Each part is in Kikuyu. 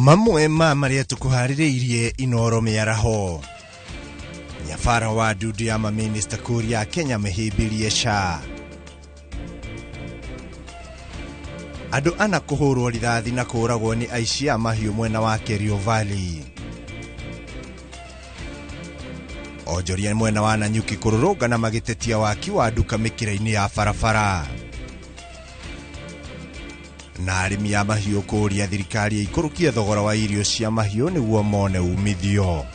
Mamwe ma marĩa tũkũharĩrĩirie Inoro mĩaraho. Nyabara wa ndundu ya mamĩnĩsta kũria Kenya mĩhĩmbĩrie SHA. Andũ ana kũhũrwo rithathi na kũũragwo nĩ aici a mahiũ mwena wa Kerio Valley. Onjoria mwena wa Nanyuki kũrũrũngana magĩtetia waki wa nduka mĩkĩra-inĩ ya barabara. Na arĩmi a mahiũ kũũria thirikari ĩikũrũkie thogora wa irio cia mahiũ nĩguo mone umithio.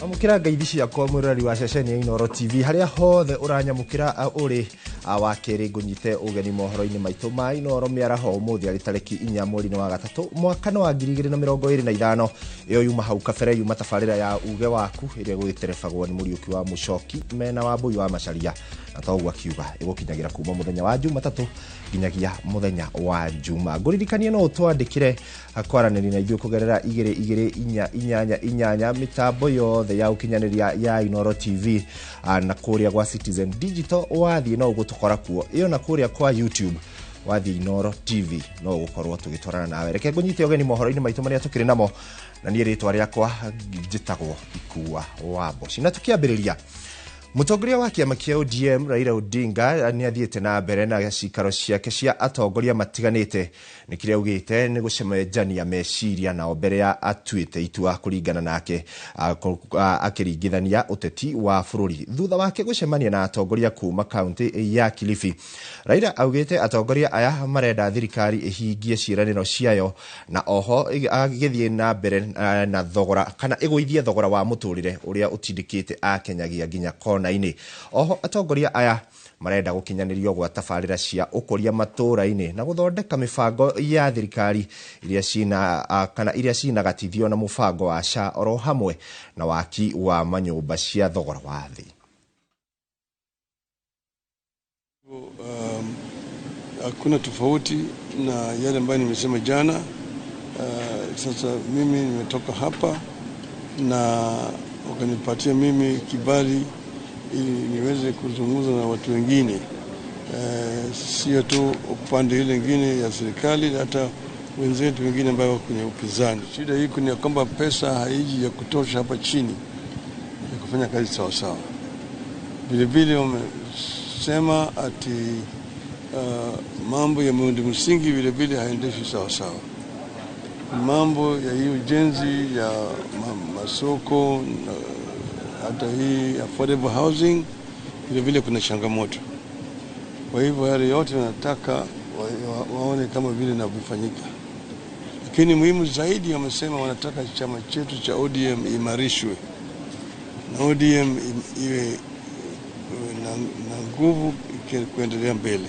Amũkĩra ngeithi ciakwa mwĩroreri wa ceceni ya Inoro TV harĩa hothe ũranyamũkĩra ũrĩ wa kerĩ ngũnyite ũgeni mohoro-inĩ maitũ ma Inoro mĩaraho ũmũthĩ arĩ tarĩki 4 mweri-inĩ wa gatatũ mwaka wa 2025. Ĩyo yuma hau kabere yuma tabarĩra ya uge waku ĩrĩa ĩgũgĩterebagwo nĩ Mũriũki wa Mũcoki mena Wambũi wa Macharia, na toguo akiuga ĩgũkinyagĩra kuma mũthenya wa Jumatatũ nginyagia mũthenya wa Juma. Ngũririkanie no ũtwandĩkĩre kwaranĩria na ithuĩ kũgerera 2 2 4 8 8 mĩtambo yothe ya ũkinyanĩria ya Inoro TV na kũrĩa gwa Citizen Digital wathiĩ no ũgũtũkora kuo, ĩyo na kũrĩa kwa YouTube wathiĩ Inoro TV no ũgũkorwo tũgĩtwarana nawe. Reke ngũnyite ũgeni mohoro-inĩ maitũ marĩa tũkĩrĩ namo, na niĩ rĩtwa rĩakwa njĩtagwo Ikua wa Mboci. Na tũkĩambĩrĩria, mũtongoria wa kĩama kĩa ODM Raila Odinga nĩ athiĩte na mbere na cikaro ciake cia atongoria matiganĩte. Nĩ kĩrĩa augĩte nĩ gũcenjania meciria nao mbere ya atuĩte itua kũringana nake akĩringithania ũteti wa bũrũri. Thutha wake gũcemania na atongoria kuma kaunti ya Kilifi, Raila augĩte atongoria aya marenda thirikari ĩhingie ciĩranĩro ciayo na oho agĩthiĩ na mbere na thogora kana ĩgũithie thogora wa mũtũrĩre ũrĩa ũtindĩkĩte akenyagia nginya kona-inĩ. Oho atongoria aya marenda gũkinyanĩrio gwa tabarĩra cia ũkũria matũũra-inĩ na gũthondeka mĩbango ya thirikari iria cina kana iria cinagatithio na mũbango wa SHA oro hamwe na waki wa manyũmba cia thogora wa thĩ. Hakuna tofauti na yale ambayo nimesema jana. Sasa mimi nimetoka hapa na wakanipatia mimi kibali ili niweze kuzungumza na watu wengine, sio tu upande ile nyingine ya serikali, hata wenzetu wengine ambao wako kwenye upinzani. Shida hii ni kwamba pesa haiji ya kutosha hapa chini ya kufanya kazi sawa sawa. Vile vile wamesema ati mambo ya miundo msingi vile vile haendeshi sawa sawa. Mambo ya hii ujenzi ya masoko na hata hii affordable housing vile vile kuna changamoto. Kwa hivyo yale yote wanataka waone kama vile inavyofanyika. Lakini muhimu zaidi wamesema wanataka chama chetu cha ODM imarishwe na ODM iwe na nguvu kuendelea mbele.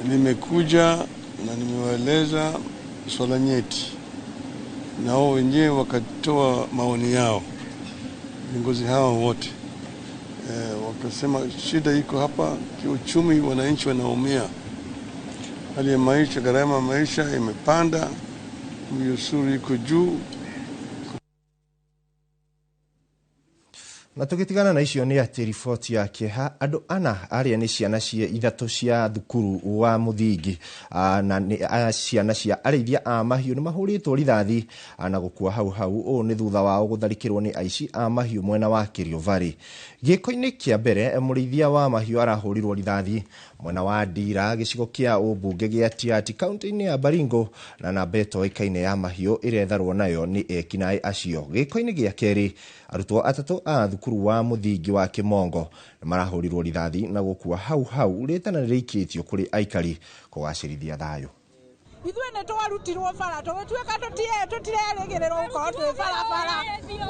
Nimekuja na nimewaeleza swala nyeti, na wao wenyewe wakatoa maoni yao, viongozi hao wote wakasema shida iko hapa kiuchumi, wananchi wanaumia, hali ya maisha, gharama ya maisha imepanda, ushuru iko juu. Na tũgĩtigana na icio nĩ atĩ riboti ya kĩeha andũ ana arĩa nĩ ciana cia ithatũ cia thukuru wa mũthingi na nĩ ciana cia arĩithia a mahiũ nĩ mahũrĩtwo rithathi na gũkua hau hau. Ũũ nĩ thutha wao gũtharĩkĩrwo nĩ aici a mahiũ mwena wa Kerio Valley. Gĩko-inĩ kĩa mbere mũrĩithia wa mahiũ arahũrirwo rithathi mwena wa Ndira gĩcigo kĩa ũmbunge gĩa Tiaty kaunti-inĩ ya Baringo na namba ĩtoĩkaine ya mahiũ ĩretharwo nayo nĩ ekinaĩ acio. Gĩko-inĩ gĩa kerĩ arutwo atatũ a thukuru wa mũthingi wa Kĩmongo nĩ marahũrirwo rithathi na gũkua hau hau. Rĩtana nĩ rĩikĩtio kũrĩ aikari kũgacĩrithia thayũ. Ithuĩ nĩ twarutirwo bara tũgĩtuĩka tũtirerĩgĩrĩrwo gũkorwo twĩ barabara.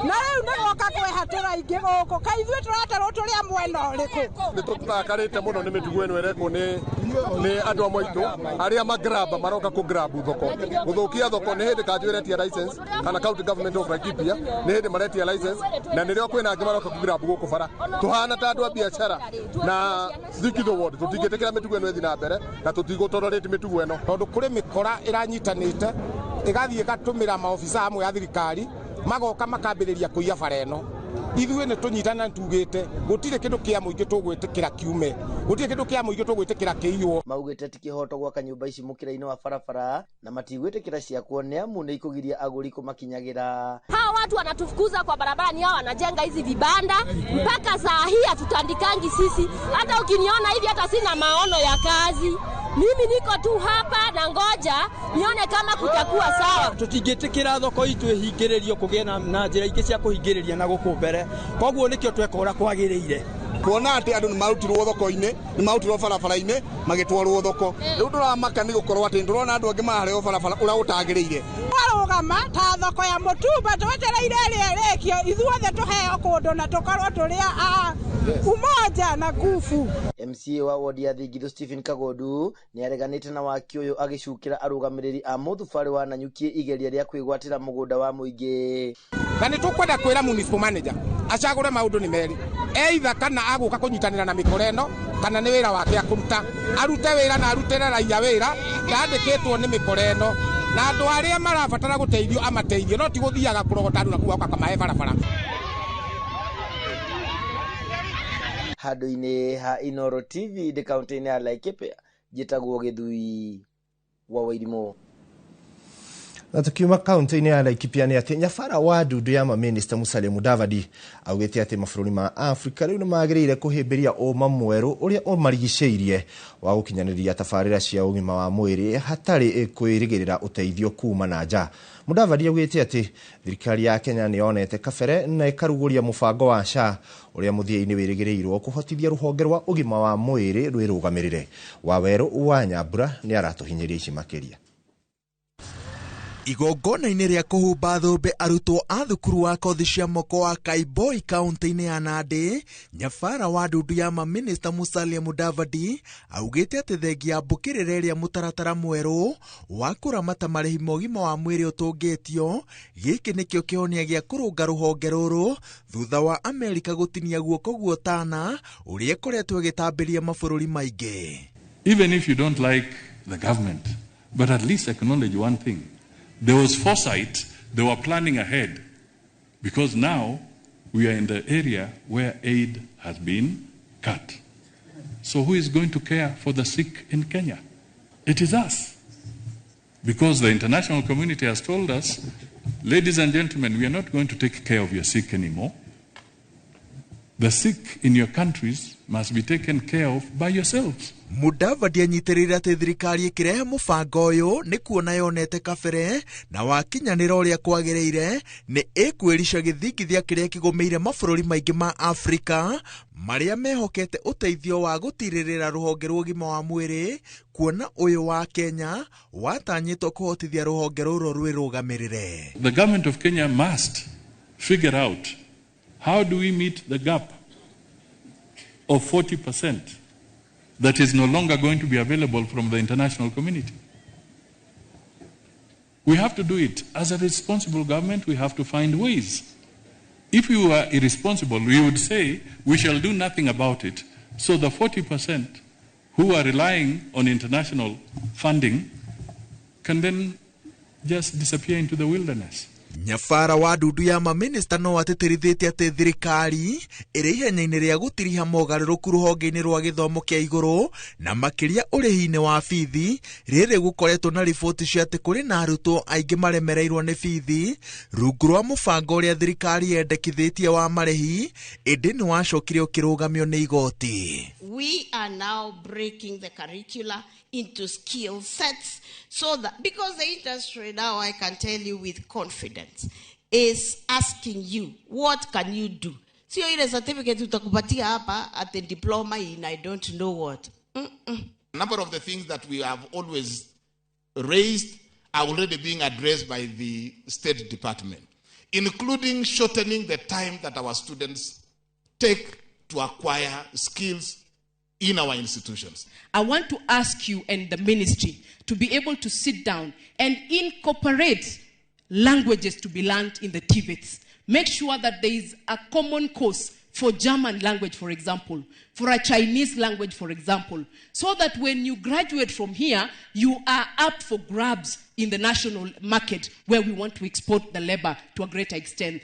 Na rĩu nĩ gũka kwĩhatũra ingĩ gũkũ kaĩ ithuĩ tũratarwo tũrĩ a mwena ũrĩkũ. Nĩ tũrakarĩte mũno nĩ mĩtugo ĩno ĩrekwo nĩ andũ a mwaitũ arĩa magraba maroka kũgrab thoko gũthũkia thoko. Nĩ hĩndĩ kanjũ ĩretia license kana county government of Laikipia nĩ hĩndĩ maretia license, na nĩrĩo kwĩna angĩ maroka kũgrab gũkũ bara. Tũhana ta andũ a biacara na Thikitho ward tũtingĩtĩkĩra mĩtugo ĩno ĩthiĩ na mbere na tũtigũtolerate mĩtugo ĩno, tondũ kũrĩ mĩkora ĩranyitanĩte ĩgathiĩ ĩgatũmĩra maobisa amwe a thirikari magoka makambĩrĩria kũiya bara ĩno. Ithuĩ nĩ tũnyitana tugĩte gũtirĩ kĩndũ kĩa mũingĩ tũgwĩtĩkĩra kiume, gũtirĩ kĩndũ kĩa mũingĩ tũgwĩtĩkĩra kĩiywo. Maugĩte ti kĩhoto gwaka nyũmba ici mũkĩra-inĩ wa barabara na matigwĩtĩkĩra ciakwo nĩ amu nĩ ikũgiria agũri kũmakinyagĩra. Hawa watu wanatufukuza kwa barabara, ni hao wanajenga hizi vibanda mpaka saa hii hatutandikangi sisi. Hata ukiniona hivi hata sina maono ya kazi. Mimi niko tu hapa na ngoja nione kama kutakuwa sawa. Tutingĩtĩkĩra thoko itũ ĩhingĩrĩrio kũgĩe na njĩra ingĩ cia kũhingĩrĩria na gũkũ mbere, koguo nĩkĩo tweka ũrĩa kwagĩrĩire. Kuona atĩ andũ nĩ marutirwo thoko-inĩ, nĩ marutirwo barabara-inĩ magĩtwarwo thoko. Rĩu ndũramaka nĩ gũkorwo atĩ ndũrona andũ angĩ maraheo barabara ũrĩa ũtagĩrĩire. Twarũgama ta thoko ya mũtumba twetereire ĩrĩa ĩrĩkio, ithuothe tũheo kũndũ na tũkorwo tũrĩ a umoja na nguvu. MCA wa wodi ya Thingitho Stephen Kagondu nĩ areganĩte na waki ũyũ agĩcukĩra arũgamĩrĩri a mũthubarĩ wa Nanyuki igeria rĩa kwĩgwatĩra mũgũnda wa mũingĩ. Na nĩ tũkwenda kwĩra municipal manager acagũre maũndũ nĩ merĩ, either kana agũka kũnyitanĩra na mĩkora ĩno kana nĩ wĩra wake akũruta, arute wĩra na arutĩre raia wĩra ndandĩkĩtwo nĩ mĩkora ĩno, na andũ arĩa marabatara gũteithio amateithie, no ti gũthiaga kũrogota andũ na kuga kamahe barabara. Handũ-inĩ ha Inooro TV ndĩ kaũntĩ-inĩ ya Laikipia, njĩtagwo Gĩthui wa Wairimũ. Na tukiuma kaunti-inĩ ya Laikipia nĩ atĩ nyabara wa ndundu ya mamĩnĩsta Musalia Mudavadi augĩte atĩ mabũrũri ma Afrika rĩu nĩ magĩrĩire kũhĩmbĩria ũma mwerũ ũrĩa ũmarigicĩirie wa gũkinyanĩria tabarĩra cia ũgima wa mwĩrĩ hatarĩ kwĩrĩgĩrĩra ũteithio kuma na nja. Mudavadi augĩte atĩ thirikari ya Kenya nĩ yonete kabere na ĩkarugũria mũbango wa SHA ũrĩa mũthia-inĩ wĩrĩgĩrĩirwo kũhotithia rũhonge rwa ũgima wa mwĩrĩ rwĩrũgamĩrĩre. Wawerũ wa Nyambura nĩ aratũhinyĩria ici makĩria. Igongona-inĩ rĩa kũhumba thũmbĩ arutwo a thukuru wa kothi cia moko wa Kaiboi kaunti-inĩ ya Nandi, nyabara wa ndundu ya mamĩnĩsta Musalia Mudavadi augĩte atĩ thengia ya mbũkĩrĩra ĩrĩa mũtaratara mwerũ wa kũramata marĩhi ma ũgima wa mwĩrĩ ũtũngĩtio, gĩkĩ nĩkĩo kĩhonia gĩa kũrũnga rũhonge rũrũ thutha wa Amerika gũtinia guoko guotana ũrĩa ĩkoretwo ĩgĩtambĩria mabũrũri maingĩ. Even if you don't like the government, but at least acknowledge one thing. There was foresight, they were planning ahead, because now we are in the area where aid has been cut. So who is going to care for the sick in Kenya? It is us. Because the international community has told us, ladies and gentlemen, we are not going to take care of your sick anymore. The sick in your countries must be taken care of by yourselves. Mudavadi anyitĩrĩire atĩ thirikari ĩkĩrehe mũbango ũyũ nĩ kuona yonete kabere na wakinyanĩra ũrĩa kwagĩrĩire nĩ ĩkwĩrica gĩthingithia kĩrĩa kĩgũmĩire mabũrũri maingĩ ma Afrika marĩa mehokete ũteithio wa gũtirĩrĩra rũhonge rwa ũgima wa mwĩrĩ, kuona ũyũ wa Kenya watanyĩtwo kũhotithia rũhonge rũrũ rwĩrũgamĩrĩre. The government of Kenya must figure out how do we meet the gap of 40% that is no longer going to be available from the international community. We have to do it. As a responsible government, we have to find ways. If we were irresponsible, we would say we shall do nothing about it. So the 40% who are relying on international funding can then just disappear into the wilderness. Nyabara wa ndundu ya mamĩnĩsta no atĩtĩrithĩtie atĩ thirikari ĩrĩ ihenya-inĩ rĩa gũtiriha mogarũrũku rũhonge-inĩ rwa gĩthomo kĩa igũrũ na makĩria ũrĩhi-inĩ wa bithi, rĩrĩ gũkoretwo na riboti cia atĩ kũrĩ na arutwo aingĩ maremereirwo nĩ bithi rungu rwa mũbango ũrĩa thirikari yendekithĩtie wa marĩhi, ĩndĩ nĩ wacokire ũkĩrũgamio nĩ igoti. We are now breaking the curricula into skill sets so that, because the industry now, I can tell you with confidence, is asking you, what can you do? Sio ile certificate utakupatia hapa at the diploma in I don't know what. A number of the things that we have always raised are already being addressed by the State Department. including shortening the time that our students take to acquire skills in our institutions. I want to ask you and the ministry to be able to sit down and incorporate languages to be learned in the TVETs. Make sure that there is a common course for German language, for example, for a Chinese language, for example, so that when you graduate from here, you are up for grabs in the national market where we want to export the labor to a greater extent.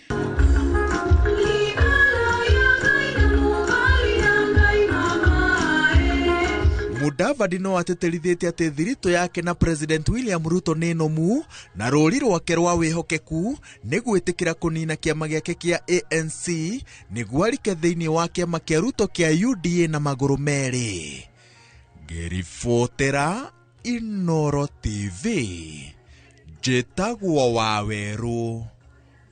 Mudavadi no atĩtĩrithĩtie atĩ thiritũ yake na President William Ruto nĩ nũmu na rũri rwake rwa wĩhokeku nĩ gwĩtĩkĩra kũnina kĩama gĩake kĩa ANC nĩguo arike thĩinĩ wa kĩama kĩa Ruto kĩa UDA na magũrũ merĩ. Ngĩribotera Inooro TV, njĩtagwo Wawerũ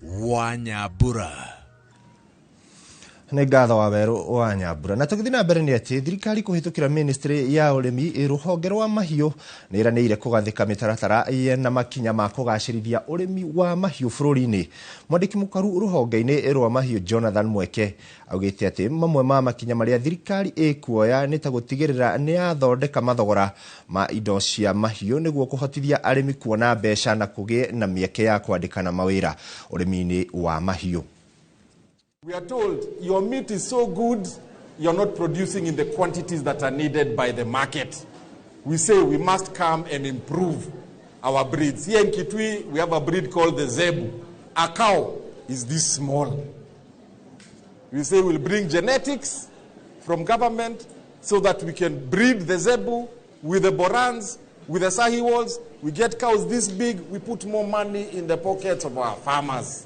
wa Nyambura. Nĩ ngatho Wawerũ wa Nyambura. Na tũgĩthiĩ na mbere nĩ atĩ thirikari kũhĩtũkĩra ministry ya ũrĩmi rũhonge rwa mahiũ nĩ ĩranĩire kũgathĩka mĩtaratara na makinya ma kũgacĩrithia ũrĩmi wa mahiũ bũrũri-inĩ. Mwandĩki mũkaru rũhonge-inĩ rwa mahiũ Jonathan Mweke augĩte atĩ mamwe ma makinya marĩa thirikari ĩkuoya nĩ ta gũtigĩrĩra nĩ yathondeka mathogora ma indo cia mahiũ nĩguo kũhotithia arĩmi kuona mbeca na kũgĩe na mĩeke ya kwandĩkana mawĩra ũrĩmi-inĩ wa mahiũ. We are told your meat is so good, you're not producing in the quantities that are needed by the market. We say we must come and improve our breeds. Here in Kitui, we have a breed called the Zebu. A cow is this small. We say we'll bring genetics from government so that we can breed the Zebu with the Borans, with the Sahiwals. We get cows this big, we put more money in the pockets of our farmers.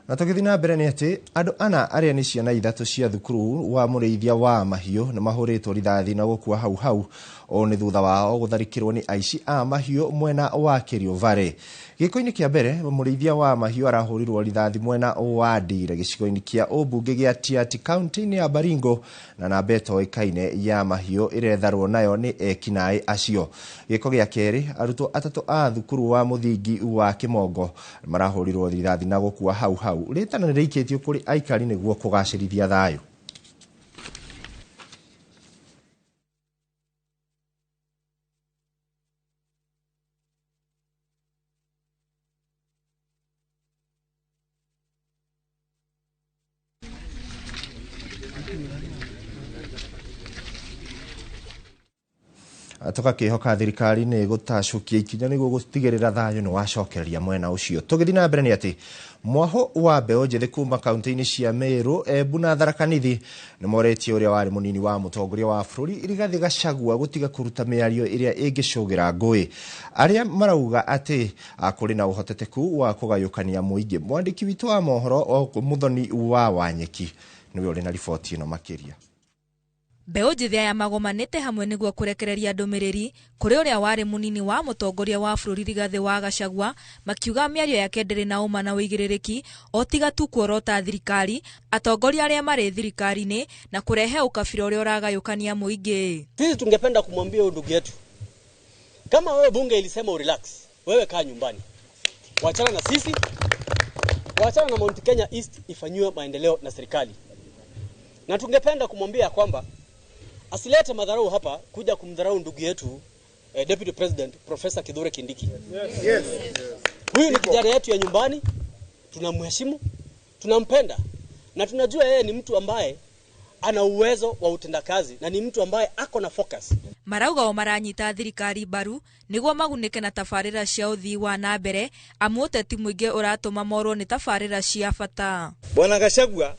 Na tũgĩthiĩ na mbere nĩ atĩ andũ ana arĩa nĩ ciana ithatũ cia thukuru wa mũrĩithia wa mahiũ nĩ mahũrĩtwo rithathi na gũkua hau hau o nĩ thutha wao gũtharĩkĩrwo nĩ aici a mahiũ mwena wa Kerio Valley. Gĩko-inĩ kĩa mbere mũrĩithia wa mahiũ arahũrirwo rithathi mwena wa Ndira gĩcigo-inĩ kĩa ũmbunge gĩa Tiaty kaunti-inĩ ya Baringo na namba ĩtoĩkaine ya mahiũ ĩretharwo nayo nĩ ekinaĩ acio. Gĩko gĩa kerĩ arutwo atatũ a thukuru wa mũthingi wa Kĩmongo marahũrirwo rithathi na gũkua hau hau. Rĩtana nĩ rĩikĩtio kũrĩ aikari nĩguo kũgacĩrithia thayũ. Tũgakĩhoka thirikari nĩ gũtacũkia ikinya nĩguo gũtigĩrĩra thayũ nĩ wacokereria mwena ũcio. Tũgĩthiĩ na mbere nĩ atĩ mwaho wa mbeũ njĩthĩ kuma kaunti-inĩ cia Meru, Embu na Tharaka Nithi nĩ moretie ũrĩa warĩ mũnini wa mũtongoria wa bũrũri Rigathĩ Gachagua gũtiga kũruta mĩario ĩrĩa ĩngĩcũgĩra ngũĩ. Arĩa marauga atĩ kũrĩ na ũhotekeku wa kũgayũkania mũingĩ. Mwandĩki witũ wa mohoro Mũthoni wa Wanyeki nĩwe ũrĩ na riboti ĩno makĩria. Mbeũ njĩthĩ aya magomanĩte hamwe nĩguo kũrekereria ndũmĩrĩri kũrĩ ũrĩa warĩ mũnini wa mũtongoria wa bũrũri Rigathĩ wa Gachagua makiuga mĩario yake ndĩrĩ na ũma na ũigĩrĩrĩki o tiga tu kuorota thirikari atongoria arĩa marĩ thirikari-inĩ na kũrehe ũkabira ũrĩa ũragayũkania mũingĩ. Sisi tungependa kumwambia huyu ndugu yetu, kama wewe bunge ilisema urelax, wewe kaa nyumbani, wachana na sisi, wachana na Mount Kenya East ifanyiwe maendeleo na serikali. Na tungependa kumwambia kwamba asilete madharau hapa kuja kumdharau ndugu yetu Deputy President Professor Kithure Kindiki. Yes. Yes. Huyu ni kijana yetu ya nyumbani, tunamheshimu, tunampenda na tunajua yeye ni mtu ambaye ana uwezo wa utendakazi na ni mtu ambaye ako na focus. Marauga o maranyita thirikari mbaru niguo magunike na tabarĩra cia ũthii wa na mbere amu ũteti mũingĩ ũratũma morwo nĩ tabarĩra cia bata. Bwana Gachagua,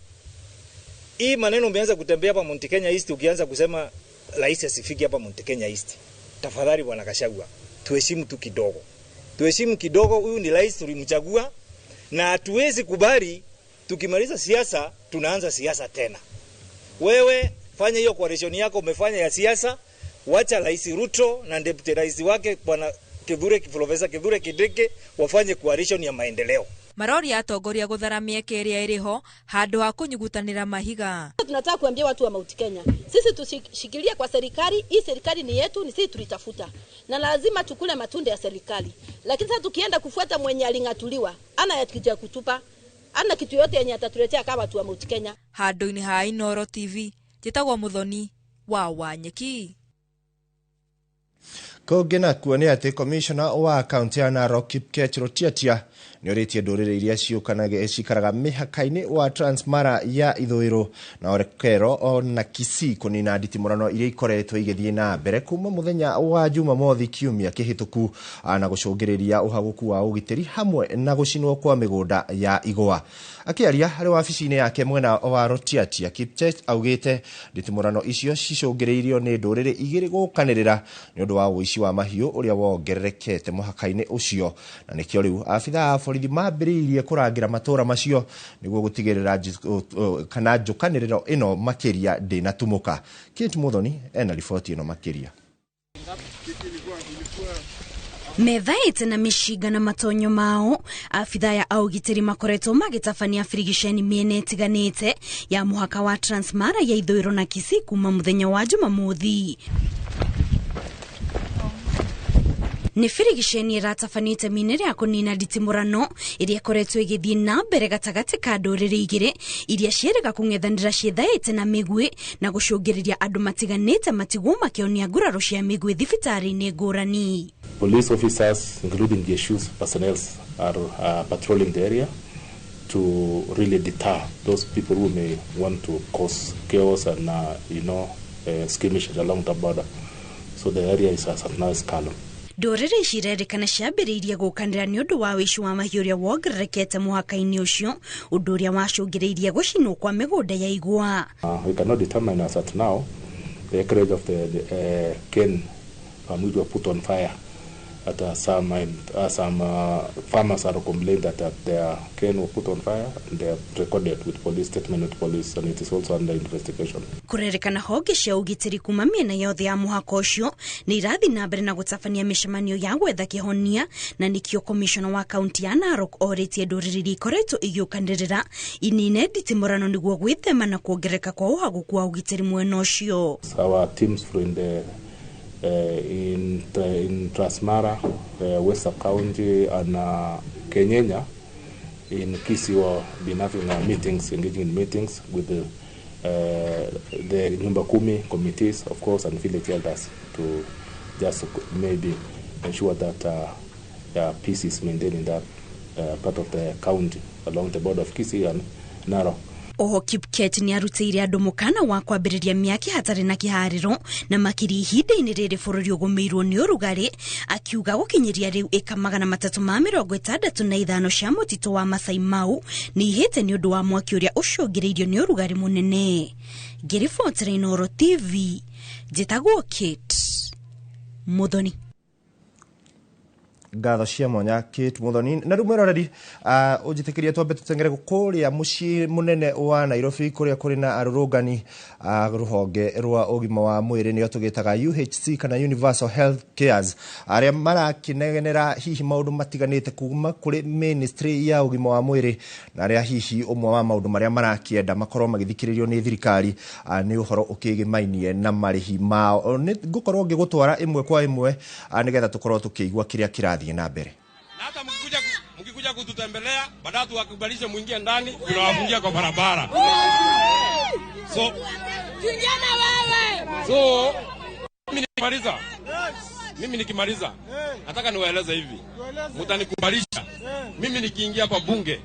hii maneno umeanza kutembea hapa Mount Kenya East ukianza kusema rais asifiki hapa Mount Kenya East. Tafadhali Bwana Gachagua, tuheshimu tu kidogo. Tuheshimu kidogo, huyu ni rais tulimchagua na hatuwezi kubali tukimaliza siasa tunaanza siasa tena. Wewe fanya hiyo coalition yako umefanya ya siasa, wacha Rais Ruto na deputy rais wake Bwana Kithure, Professor Kithure Kindiki wafanye coalition ya maendeleo. Maroria atongoria gũthara mĩeke ĩrĩa ĩrĩ ho handũ ha kũnyugutanĩra mahiga. Tunataka kuambia watu wa Mount Kenya, sisi tushikilie kwa serikali. Hii serikali ni yetu, ni sisi tulitafuta, na lazima tukule matunda ya serikali. Lakini sasa tukienda kufuata mwenye aling'atuliwa, ana kitu ya kutupa, ana kitu yote yenye atatuletea kama watu wa Mount Kenya. Handũ-inĩ ha Inooro TV, njĩtagwo Muthoni wa Wanyeki. Kũngĩ nakuo nĩ atĩ komishona wa kaunti ya Narok Kipkech Rutiatia nĩ orĩtie ndũrĩrĩ iria cikaraga mĩhaka-inĩ wa Transmara ya ithũĩro na Orekero na Kisii kũnina nditimũrano iria ikoretwo igĩthiĩ na mbere kuma mũthenya wa Jumamothi kiumia kĩhĩtũku na gũcũngĩrĩria ũhagũku wa ũgitĩri hamwe na gũcinwo kwa mĩgũnda ya igwa. Akĩaria harĩ wabici-inĩ yake mwena wa Rutiatia, Kipchech augĩte nditimũrano icio cicũngĩrĩirio nĩ ndũrĩrĩ igĩrĩ gũkanĩrĩra nĩ ũndũ wa ũici wa mahiũ ũrĩa wongererekete mũhaka-inĩ ũcio, na nĩkĩo rĩu abithaa a borithi mambĩrĩirie kũrangĩra matũra macio nĩguo gũtigĩrĩra kana njũkanĩrĩro ĩno makĩria ndĩnatumũka. Kate Muthoni ena riboti ĩno makĩria. Methaĩte na mĩcinga na matonyo mao, abithaa ya aũgitĩri makoretwo magĩtabania birigiceni mĩena ĩtiganĩte ya mũhaka wa Transmara ya ithũĩro na Kisii kuma mũthenya wa Jumamothi. Nĩ birigiceni ĩratabanĩte mĩnene ya kũnina nditimũrano ĩrĩa ĩkoretwo ĩgĩthiĩ na mbere gatagatĩ ka ndũrĩrĩ igĩrĩ iria ciĩrĩga kũng'ethanĩra ciĩthaĩte na mĩguĩ na gũcũngĩrĩria andũ matiganĩte matigwo makĩonia nguraro cia mĩguĩ thibitarĩ-inĩ ngũrani. Police officers, including jesu's personnel, are patrolling the area to really deter those people who may want to cause chaos and skirmishes along the border. So the area is as now is calm. Ndũrĩrĩ ici irerĩkana ciambĩrĩirie gũkanĩra nĩ ũndũ wa ũici wa mahiũ ũrĩa wongererekete mũhaka-inĩ ũcio, ũndũ ũrĩa wacũngĩrĩirie gũcinwo kwa mĩgũnda ya igwa. We cannot determine as at now the acreage of the cane which were put on fire. At some farmers are complaining that their cane were put on fire, and they have recorded with police statement with police, and it is also under investigation. Kũrerĩkana honge cia ũgitĩri kuma mĩena yothe ya mũhaka ũcio nĩ irathiĩ na mbere na gũtabania mĩcemanio ya gwetha kĩhonia, na nĩkĩo komishona wa kaunti ya Narok orĩtie ndũrĩrĩ iria ikoretwo igĩũkanĩrĩra inine nditimũrano nĩguo gwĩthema na kuongerereka kwa ũhagũku wa ũgitĩri mwena ũcio. Our teams from the in Transmara, West County, and Kenyenya in Kisii were been having meetings, engaging in meetings with the Nyumba Kumi committees, of course, and village elders to just maybe ensure that peace is maintained in that part of the county along the border of Kisii and Narok. Oho Kipchech nĩ arutĩire andũ mũkana wa kwambĩrĩria mĩaki hatarĩ na kĩharĩro na makĩria ihinda-inĩ rĩrĩ bũrũri ũgũmĩirwo nĩ ũrugarĩ, akiuga gũkinyĩria rĩu ĩka 365 cia mũtitũ wa Masai Mau nĩ ihĩte nĩ ũndũ wa mwaki ũrĩa ũcũngĩrĩirio nĩ ũrugarĩ mũnene. Ngĩribotera Inooro TV, njĩtagwo Kate Muthoni. Ngatho cia mwanya Kate Muthoni. Na rĩu mwĩroreri, ũnjĩtĩkĩrie twambe tũteng'ere kũrĩa mũciĩ mũnene wa Nairobi kũrĩa kũrĩ na arũrũngani a rũhonge rwa ũgima wa mwĩrĩ nĩo tũgĩtaga UHC kana Universal Health Cares, arĩa marakĩnegenera hihi maũndũ matiganĩte kuma kũrĩ ministry ya ũgima wa mwĩrĩ, na arĩa hihi ũmwe wa maũndũ marĩa marakĩenda makorwo magĩthikĩrĩrio nĩ thirikari nĩ ũhoro ũkĩgĩmainie na marĩhi mao. Nĩ ngũkorwo ngĩgũtwara ĩmwe kwa ĩmwe nĩgetha tũkorwo tũkĩigua kĩrĩa kĩrathiĩ na mbere. Na hata mkikuja kututembelea, baadaye tuwakubalishe muingie ndani, tunawafungia kwa barabara. So So mimi nikimaliza nataka niwaeleze hivi. Mtanikubalisha mimi nikiingia kwa bunge,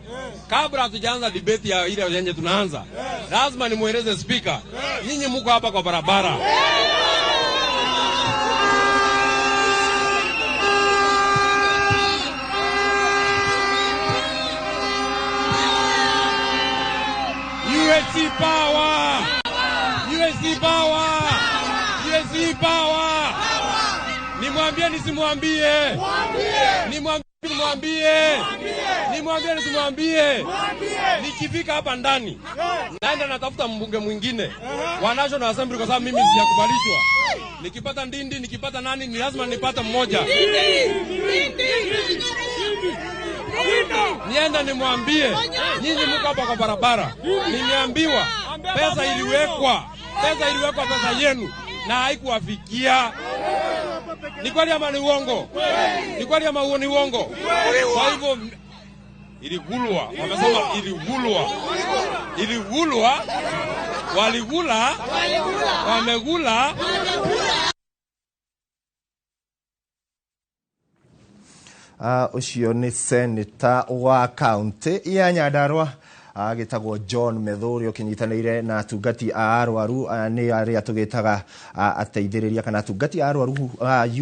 kabla hatujaanza debate ya ile yenye tunaanza, lazima nimueleze speaker, nyinyi mko hapa kwa barabara. UHC power! UHC power! UHC power! Nimwambie nisimwambie? Nimwambie nisimwambie? Nimwambie nisimwambie? Nikifika hapa ndani naenda natafuta mbunge mwingine wa National Assembly kwa sababu mimi sijakubalishwa. Nikipata Ndindi, nikipata nani, ni lazima nipate mmoja. Nienda nimwambie nyinyi mko hapa kwa barabara, nimeambiwa pesa iliwekwa, pesa yenu na haikuwafikia. Ni kweli ama ni uongo? Ni kweli ama huo ni uongo? Kwa hivyo iligulwa, wamesema iligulwa, waligula, wamegula. Ucio nĩ senator wa kaunti ya Nyandarua agĩtagwo John Methuri ũkĩnyitanĩire na atungati a arwaru nĩ arĩa tũgĩtaga ateithĩrĩria kana atungati a arwaru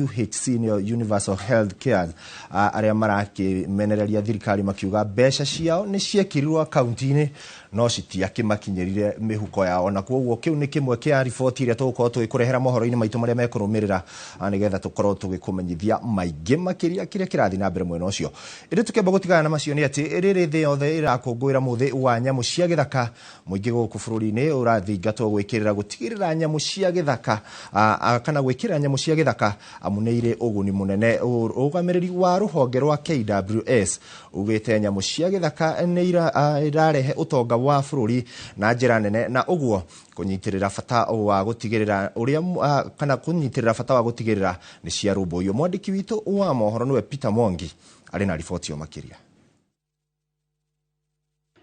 UHC nĩyo Universal Health Care arĩa marakĩmenereria thirikari makiuga mbeca ciao nĩ ciekĩrirwo akaunti-inĩ no citiakĩmakinyĩrire mĩhuko yao, na koguo kĩu nĩ kĩmwe kĩa riboti iria tũgũkorwo tũgĩkũrehera mohoro-inĩ maitũ marĩa mekũrũmĩrĩra nĩgetha tũkorwo tũgĩkũmenyithia maingĩ makĩria kĩrĩa kĩrathiĩ na mbere mwena ũcio. Ĩndĩ tũkĩamba gũtigana na macio nĩ atĩ rĩrĩ thĩ yothe ĩrakũngũĩra mũthĩ wa nyamũ cia gĩthaka, mũingĩ gũkũ bũrũri-inĩ ũrathingatwo gwĩkĩrĩra gũtigĩrĩra nyamũ cia gĩthaka kana gwĩkĩrĩra nyamũ cia gĩthaka amu nĩ irĩ ũguni mũnene. Ũrũgamĩrĩri wa rũhonge rwa KWS ugĩte nyamũ cia gĩthaka nĩ irarehe ũtonga wa bũrũri na njĩra nene, na ũguo kũnyitĩrĩra bata wa gũtigĩrĩra ũrĩa kana kũnyitĩrĩra bata wa gũtigĩrĩra nĩ ciarũmbũiyo. Mwandĩki witũ wa mohoro nĩwe Peter Mwangi arĩ na riboti yo makĩria.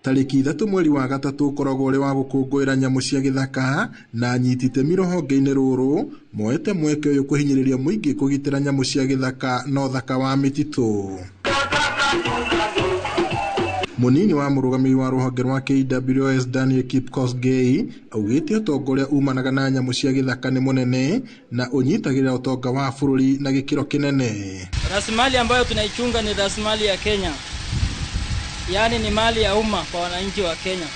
Tarĩki 3 mweri wa 3 ũkoragwo ũrĩ wa gũkũngũĩra nyamũ cia gĩthaka na anyiti itemi rũhonge-inĩ rũrũ moete mweke ũyũ kũhinyĩrĩria mũingĩ kũgitĩra nyamũ cia gĩthaka na ũthaka wa mĩtitũ. Mũnini wa mũrũgamĩrĩri wa rũhonge rwa KWS Daniel Kipkosgei augĩte ũtonga ũrĩa umanaga na nyamũ cia gĩthaka nĩ mũnene na ũnyitagĩrĩra ũtonga wa bũrũri na gĩkĩro kĩnene. Rasilimali ambayo tunaichunga ni rasilimali ya Kenya, yaani ni mali ya umma kwa wananchi wa Kenya.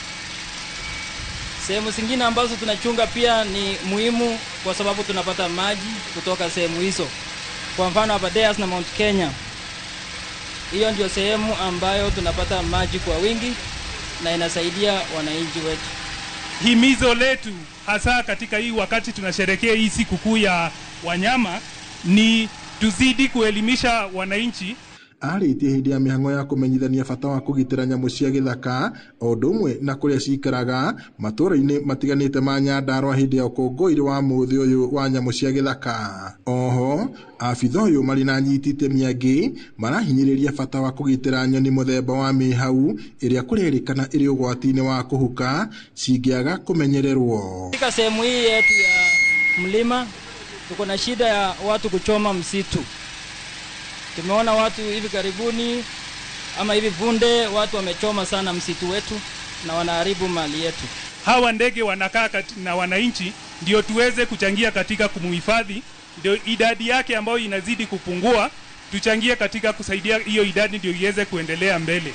Sehemu zingine ambazo tunachunga pia ni muhimu kwa sababu tunapata maji kutoka sehemu hizo. Kwa mfano Aberdares na Mount Kenya, hiyo ndio sehemu ambayo tunapata maji kwa wingi na inasaidia wananchi wetu. Himizo letu hasa katika hii wakati tunasherehekea hii sikukuu ya wanyama ni tuzidi kuelimisha wananchi. Arĩtie hĩndĩ ya mĩhang'o ya kũmenyithania bata wa kũgitĩra nyamũ cia gĩthaka o ũndũ ũmwe na kũrĩa cikaraga matũũra-inĩ matiganĩte ma Nyandarua hĩndĩ ya ũkũngũĩri wa mũthĩ ũyũ wa nyamũ cia gĩthaka. Oho abitha ũyũ marĩ na anyiti itemi angĩ marahinyĩrĩria bata wa kũgitĩra nyoni mũthemba wa mĩhau ĩrĩa kũrerĩkana ĩrĩ ũgwati-inĩ wa kũhuka cingĩaga kũmenyererwo. Katika sehemu hii yetu ya mlima tuko na shida ya watu kuchoma msitu. Tumeona watu hivi karibuni ama hivi punde watu wamechoma sana msitu wetu na wanaharibu mali yetu. Hawa ndege wanakaa na wananchi ndio tuweze kuchangia katika kumuhifadhi, ndio idadi yake ambayo inazidi kupungua tuchangie katika kusaidia hiyo idadi ndio iweze kuendelea mbele.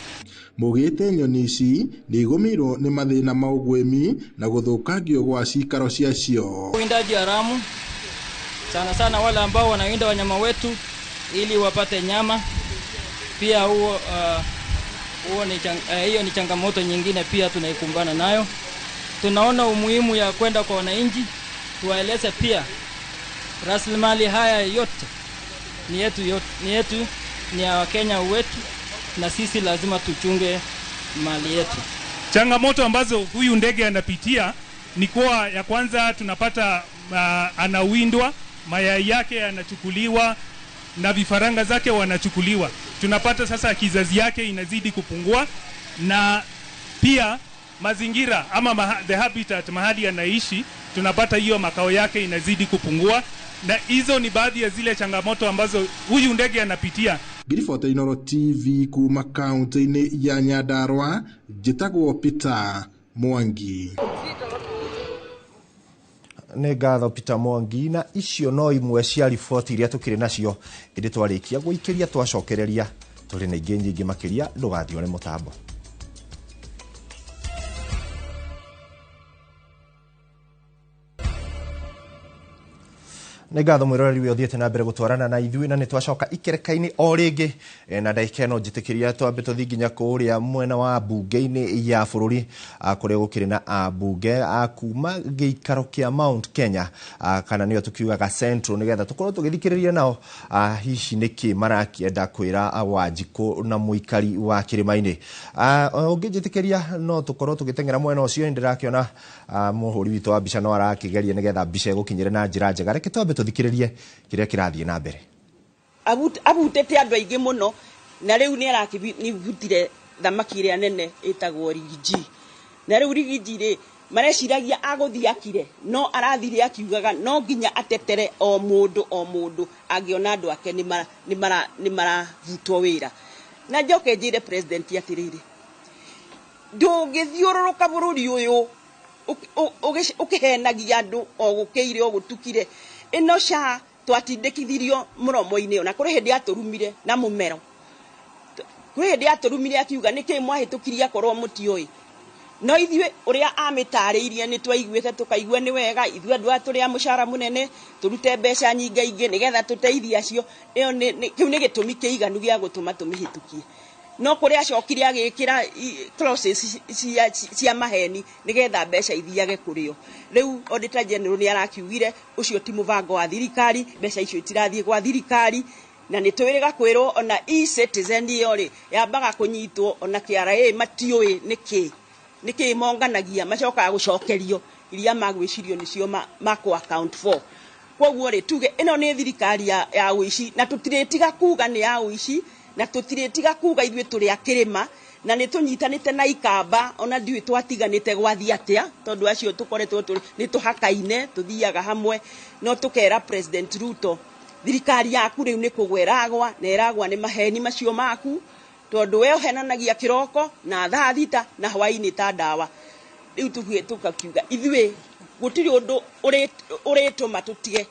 Mugite nyoni ici nĩ igũmĩirwo nĩ mathĩna ma ũguĩmi na gũthũkangio gwa cikaro ciacio. Uwindaji haramu sana sana wale ambao wanawinda wanyama wetu ili wapate nyama, pia huo hiyo ni changamoto nyingine pia tunaikumbana nayo. Tunaona umuhimu ya kwenda kwa wananchi tuwaeleze pia rasilimali haya yote ni yetu, ni yetu, ni ya Wakenya wetu, na sisi lazima tuchunge mali yetu. Changamoto ambazo huyu ndege anapitia ni kwa ya kwanza tunapata anawindwa, mayai yake yanachukuliwa na vifaranga zake wanachukuliwa. Tunapata sasa kizazi yake inazidi kupungua, na pia mazingira ama the habitat mahali anaishi tunapata hiyo makao yake inazidi kupungua, na hizo ni baadhi ya zile changamoto ambazo huyu ndege anapitia. Ngiribota Inooro TV kuma kaunti-inĩ ya Nyandarua, njĩtagwo Peter Mwangi. Nĩ ngatho Peter Mwangi, na icio no imwe cia riboti iria tũkĩrĩ nacio ĩndĩ twarĩkia gũikĩria twacokereria tũrĩ na ingĩ nyingĩ makĩria, ndũgathiĩ ũrĩ mũtambo. Nĩ ngatho mwĩroreri we ũthiĩte na mbere gũtwarana na ithuĩ, na nĩ twacoka ikereka-inĩ o rĩngĩ. Na ndagĩka ĩno njĩtĩkĩria twambe tũthiĩ nginya kũrĩa mwena wa mbunge-inĩ ya bũrũri, kũrĩa gũkĩrĩ na ambunge a kuma gĩikaro kĩa Mount Kenya, kana nĩyo tũkiugaga Central, nĩgetha tũkorwo tũgĩthikĩrĩria nao hihi nĩkĩ marakĩenda kwĩra Wanjikũ na mũikari wa kĩrĩma-inĩ. Ũngĩnjĩtĩkĩria no tũkorwo tũgĩteng'era mwena ũcio. Nĩndĩrakĩona mũhũri witũ wa mbica no arakĩgeria nĩgetha mbica ĩgũkinyĩre na njĩra njega. Reke twambe tũthikĩrĩrie kĩrĩa kĩrathiĩ na mbere. Abutĩte andũ aingĩ mũno, na rĩu nĩ arakĩbutire thamaki ĩrĩa nene ĩtagwo rigiji. Na rĩu rigiji rĩ, mareciragia agũthiĩ akire, no arathire akiugaga no nginya atetere o mũndũ o mũndũ angĩona andũ ake nĩ marabutwo wĩra. Na njoke njĩre president atĩrĩrĩ, ndũngĩthiũrũrũka bũrũri ũyũ ũkĩhenagia andũ o gũkĩire o gũtukire. Ĩno SHA twatindĩkithirio mũromo-inĩ, ona kũrĩ hĩndĩ atũrumire na mũmero, kũrĩ hĩndĩ atũrumire akiuga nĩkĩ mwahĩtũkirie akorwo mũtiũĩ. No ithuĩ ũrĩa amĩtarĩirie nĩ twaiguĩte tũkaigua nĩ wega, ithuĩ andũ aya tũrĩ a mũcara mũnene tũrute mbeca nyingaingĩ nĩgetha tũteithie acio. Ĩyo kĩu nĩ gĩtũmi kĩiganu gĩa gũtũma tũmĩhĩtũkie. No kũrĩa acokire agĩkĩra clauses cia maheni nĩgetha mbeca ithiage kũrĩo. Rĩu Auditor General nĩ arakiugire ũcio ti mũbango wa thirikari, mbeca icio itirathiĩ gwa thirikari. Na nĩ twĩrĩga kwĩrwo ona e-citizen ĩyo rĩ yambaga kũnyitwo, ona KRA matiũĩ nĩkĩ nĩkĩ monganagia, macokaga gũcokerio iria magwĩcirio nĩcio makũ account for. Koguo rĩ tuge ĩno nĩ thirikari ya ũici, na tũtirĩtiga kuga nĩ ya ũici, na tũtirĩtiga kuga ithuĩ tũrĩ a kĩrĩma, na nĩ tũnyitanĩte na ikamba, ona ndiũĩ twatiganĩte gwathiĩ atĩa, tondũ acio tũkoretwo nĩ tũhakaine, tũthiaga hamwe. No tũkera President Ruto, thirikari yaku rĩu nĩ kũgwa ĩragwa, na ĩragwa nĩ maheni macio maku, tondũ we ũhenanagia kĩroko na thaa thita na hwaĩ-inĩ ta ndawa. Rĩu tũthiĩ tũkakiuga ithuĩ gũtirĩ ũndũ ũrĩtũma tũtige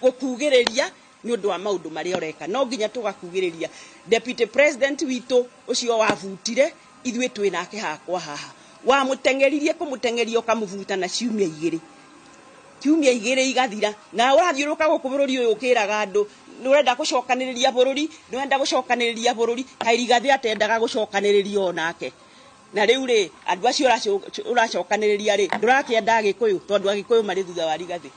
gũkugĩrĩria nĩ ũndũ wa maũndũ marĩa ũreka, no nginya tũgakugĩrĩria. Deputy President witũ ũcio wabutire, ithuĩ twĩ nake hakwa haha, wamũteng'eririe kũmũteng'eria ũkamũbuta na ciumia igĩrĩ, ciumia igĩrĩ igathira, na ũrathiũrũrũka gũkũ bũrũri ũyũ ũkĩraga andũ nĩ ũrenda gũcokanĩrĩria bũrũri, nĩ ũrenda gũcokanĩrĩria bũrũri. Kaĩ Rigathĩ atendaga gũcokanĩrĩria onake? Na rĩu rĩ, andũ acio ũracokanĩrĩria rĩ, ndũrakĩenda Agĩkũyũ, tondũ Agĩkũyũ marĩ thutha wa Rigathĩ.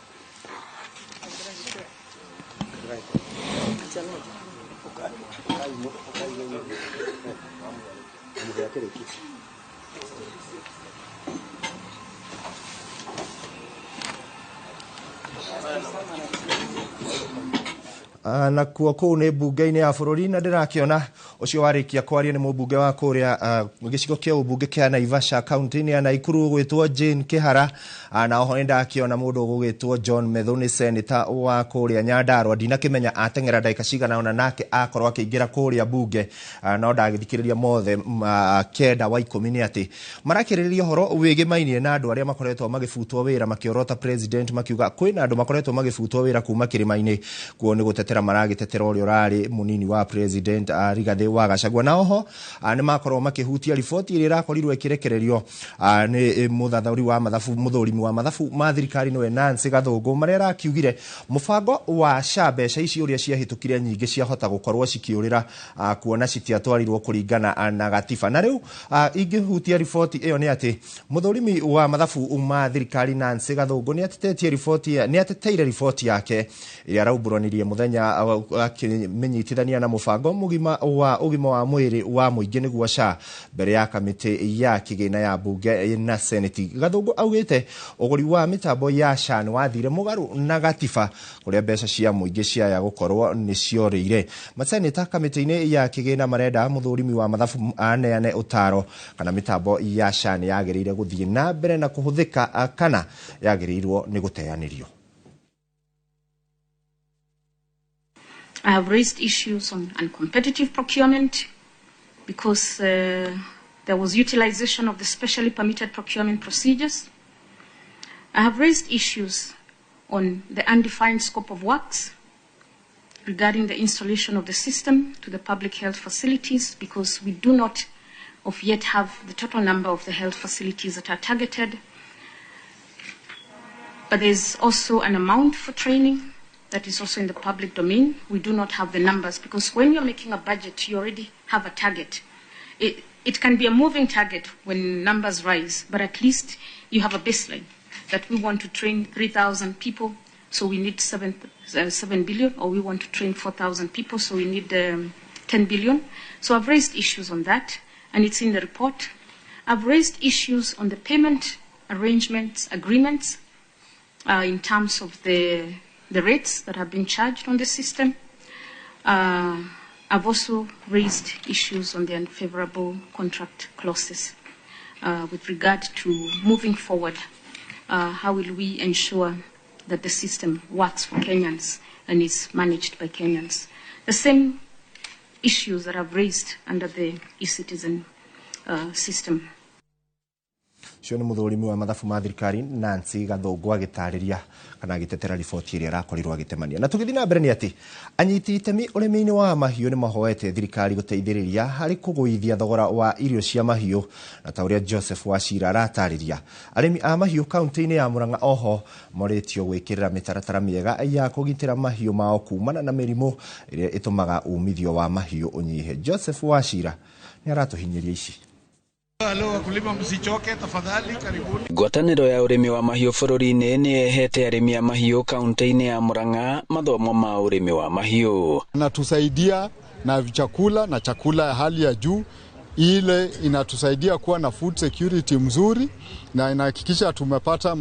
Na kuo kũu nĩ mbunge-inĩ ya bũrũri, na ndĩrakĩona ũcio warĩkia kwaria nĩ mũmbunge wa kũrĩa gĩcigo kĩa ũmbunge kĩa Naivasha kaunti-inĩ ya Nakuru ũgwĩtwo Jane Kĩhara. Na oho nĩndakĩona mũndũ ũgũgĩtwo John Methu nĩ seneta wa kũrĩa Nyandarua. Ndinakĩmenya ateng'era ndagĩka cigana ona nake akorwo akĩingĩra kũrĩa mbunge, no ndagĩthikĩrĩria mothe 9 wa 10 nĩ atĩ marakĩrĩria ũhoro wĩgĩmainie na andũ arĩa makoretwo magĩbutwo wĩra makĩorota president, makiuga kwĩna andũ makoretwo magĩbutwo wĩra kuma kĩrĩma-inĩ, kuo nĩ gũtetera maragĩtetera ũrĩa ũrarĩ mũnini wa president Rigathĩ wa Gachagua. Na oho nĩ makorwo makĩhutia riboti ĩrĩa ĩrakorirwo ĩkĩrekererio nĩ mũthathaũri wa mathabu, mũthũrimi wa mathabu ma thirikari nĩwe Nancy Gathũngũ, marĩa arakiugire mũbango wa SHA mbeca ici ũrĩa ciahĩtũkire nyingĩ ciahota gũkorwo cikĩũrĩra, kuona citiatwarirwo kũringana na gatiba. Na rĩu ingĩhutia riboti ĩyo nĩ atĩ mũthũrimi wa mathabu ma thirikari Nancy Gathũngũ nĩ ateteire riboti yake ĩrĩa araumbũranirie mũthenya akĩmenyitithania na mũbango mũgima wa ũgima wa mwĩrĩ wa mũingĩ nĩguo SHA mbere ya kamĩtĩ ya kĩgĩna ya mbunge na seneti. Gathũngũ augĩte ũgũri wa mĩtambo ya SHA nĩ wathire mũgarũ na gatiba, kũrĩa mbeca cia mũingĩ ciaya gũkorwo nĩ ciorĩire. Maseneta kamĩtĩ-inĩ ya kĩgĩna marenda mũthũrimi wa mathabu aneane ũtaro kana mĩtambo ya SHA nĩ yagĩrĩire gũthiĩ na mbere na kũhũthĩka kana yagĩrĩirwo nĩ gũteanĩrio. I have raised issues on uncompetitive procurement because there was utilization of the specially permitted procurement procedures. I have raised issues on the undefined scope of works regarding the installation of the system to the public health facilities, because we do not of yet have the total number of the health facilities that are targeted. But there's also an amount for training. That is also in the public domain. We do not have the numbers because when you're making a budget, you already have a target. It can be a moving target when numbers rise, but at least you have a baseline that we want to train 3,000 people, so we need 7 billion, or we want to train 4,000 people, so we need 10 billion. So I've raised issues on that, and it's in the report. I've raised issues on the payment arrangements, agreements, in terms of the rates that have been charged on the system. I've also raised issues on the unfavorable contract clauses with regard to moving forward. How will we ensure that the system works for Kenyans and is managed by Kenyans? The same issues that I've raised under the e-citizen system. Ũcio nĩ mũthũrimi wa mathabu ma thirikari Nancy Gathũngũ agĩtarĩria kana agĩtetera riboti ĩrĩa arakorirwo agĩtemania. Na tũgĩthiĩ na mbere nĩ atĩ anyiti itemi ũrĩmi-inĩ wa mahiũ nĩ mahoete thirikari gũteithĩrĩria harĩ kũgũithia thogora wa irio cia mahiũ, na ta ũrĩa Joseph Wachira aratarĩria, arĩmi a mahiũ kaunti-inĩ ya Murang'a oho morĩtio gwĩkĩrĩra mĩtaratara mĩega ya kũgitĩra mahiũ mao kumana na mĩrimũ ĩrĩa ĩtũmaga umithio wa mahiũ ũnyihe. Joseph Wachira nĩ aratũhinyĩria ici. Halo wakulima, msichoke tafadhali, karibuni. Ngwatanĩro ya ũrĩmi wa mahiũ bũrũri-inĩ nĩ ĩhete arĩmi a mahiũ kaunti-inĩ ya Murang'a mathomo ma ũrĩmi wa mahiũ. Inatusaidia na chakula na chakula ya hali ya juu, ile inatusaidia kuwa na food security mzuri na inahakikisha tumepata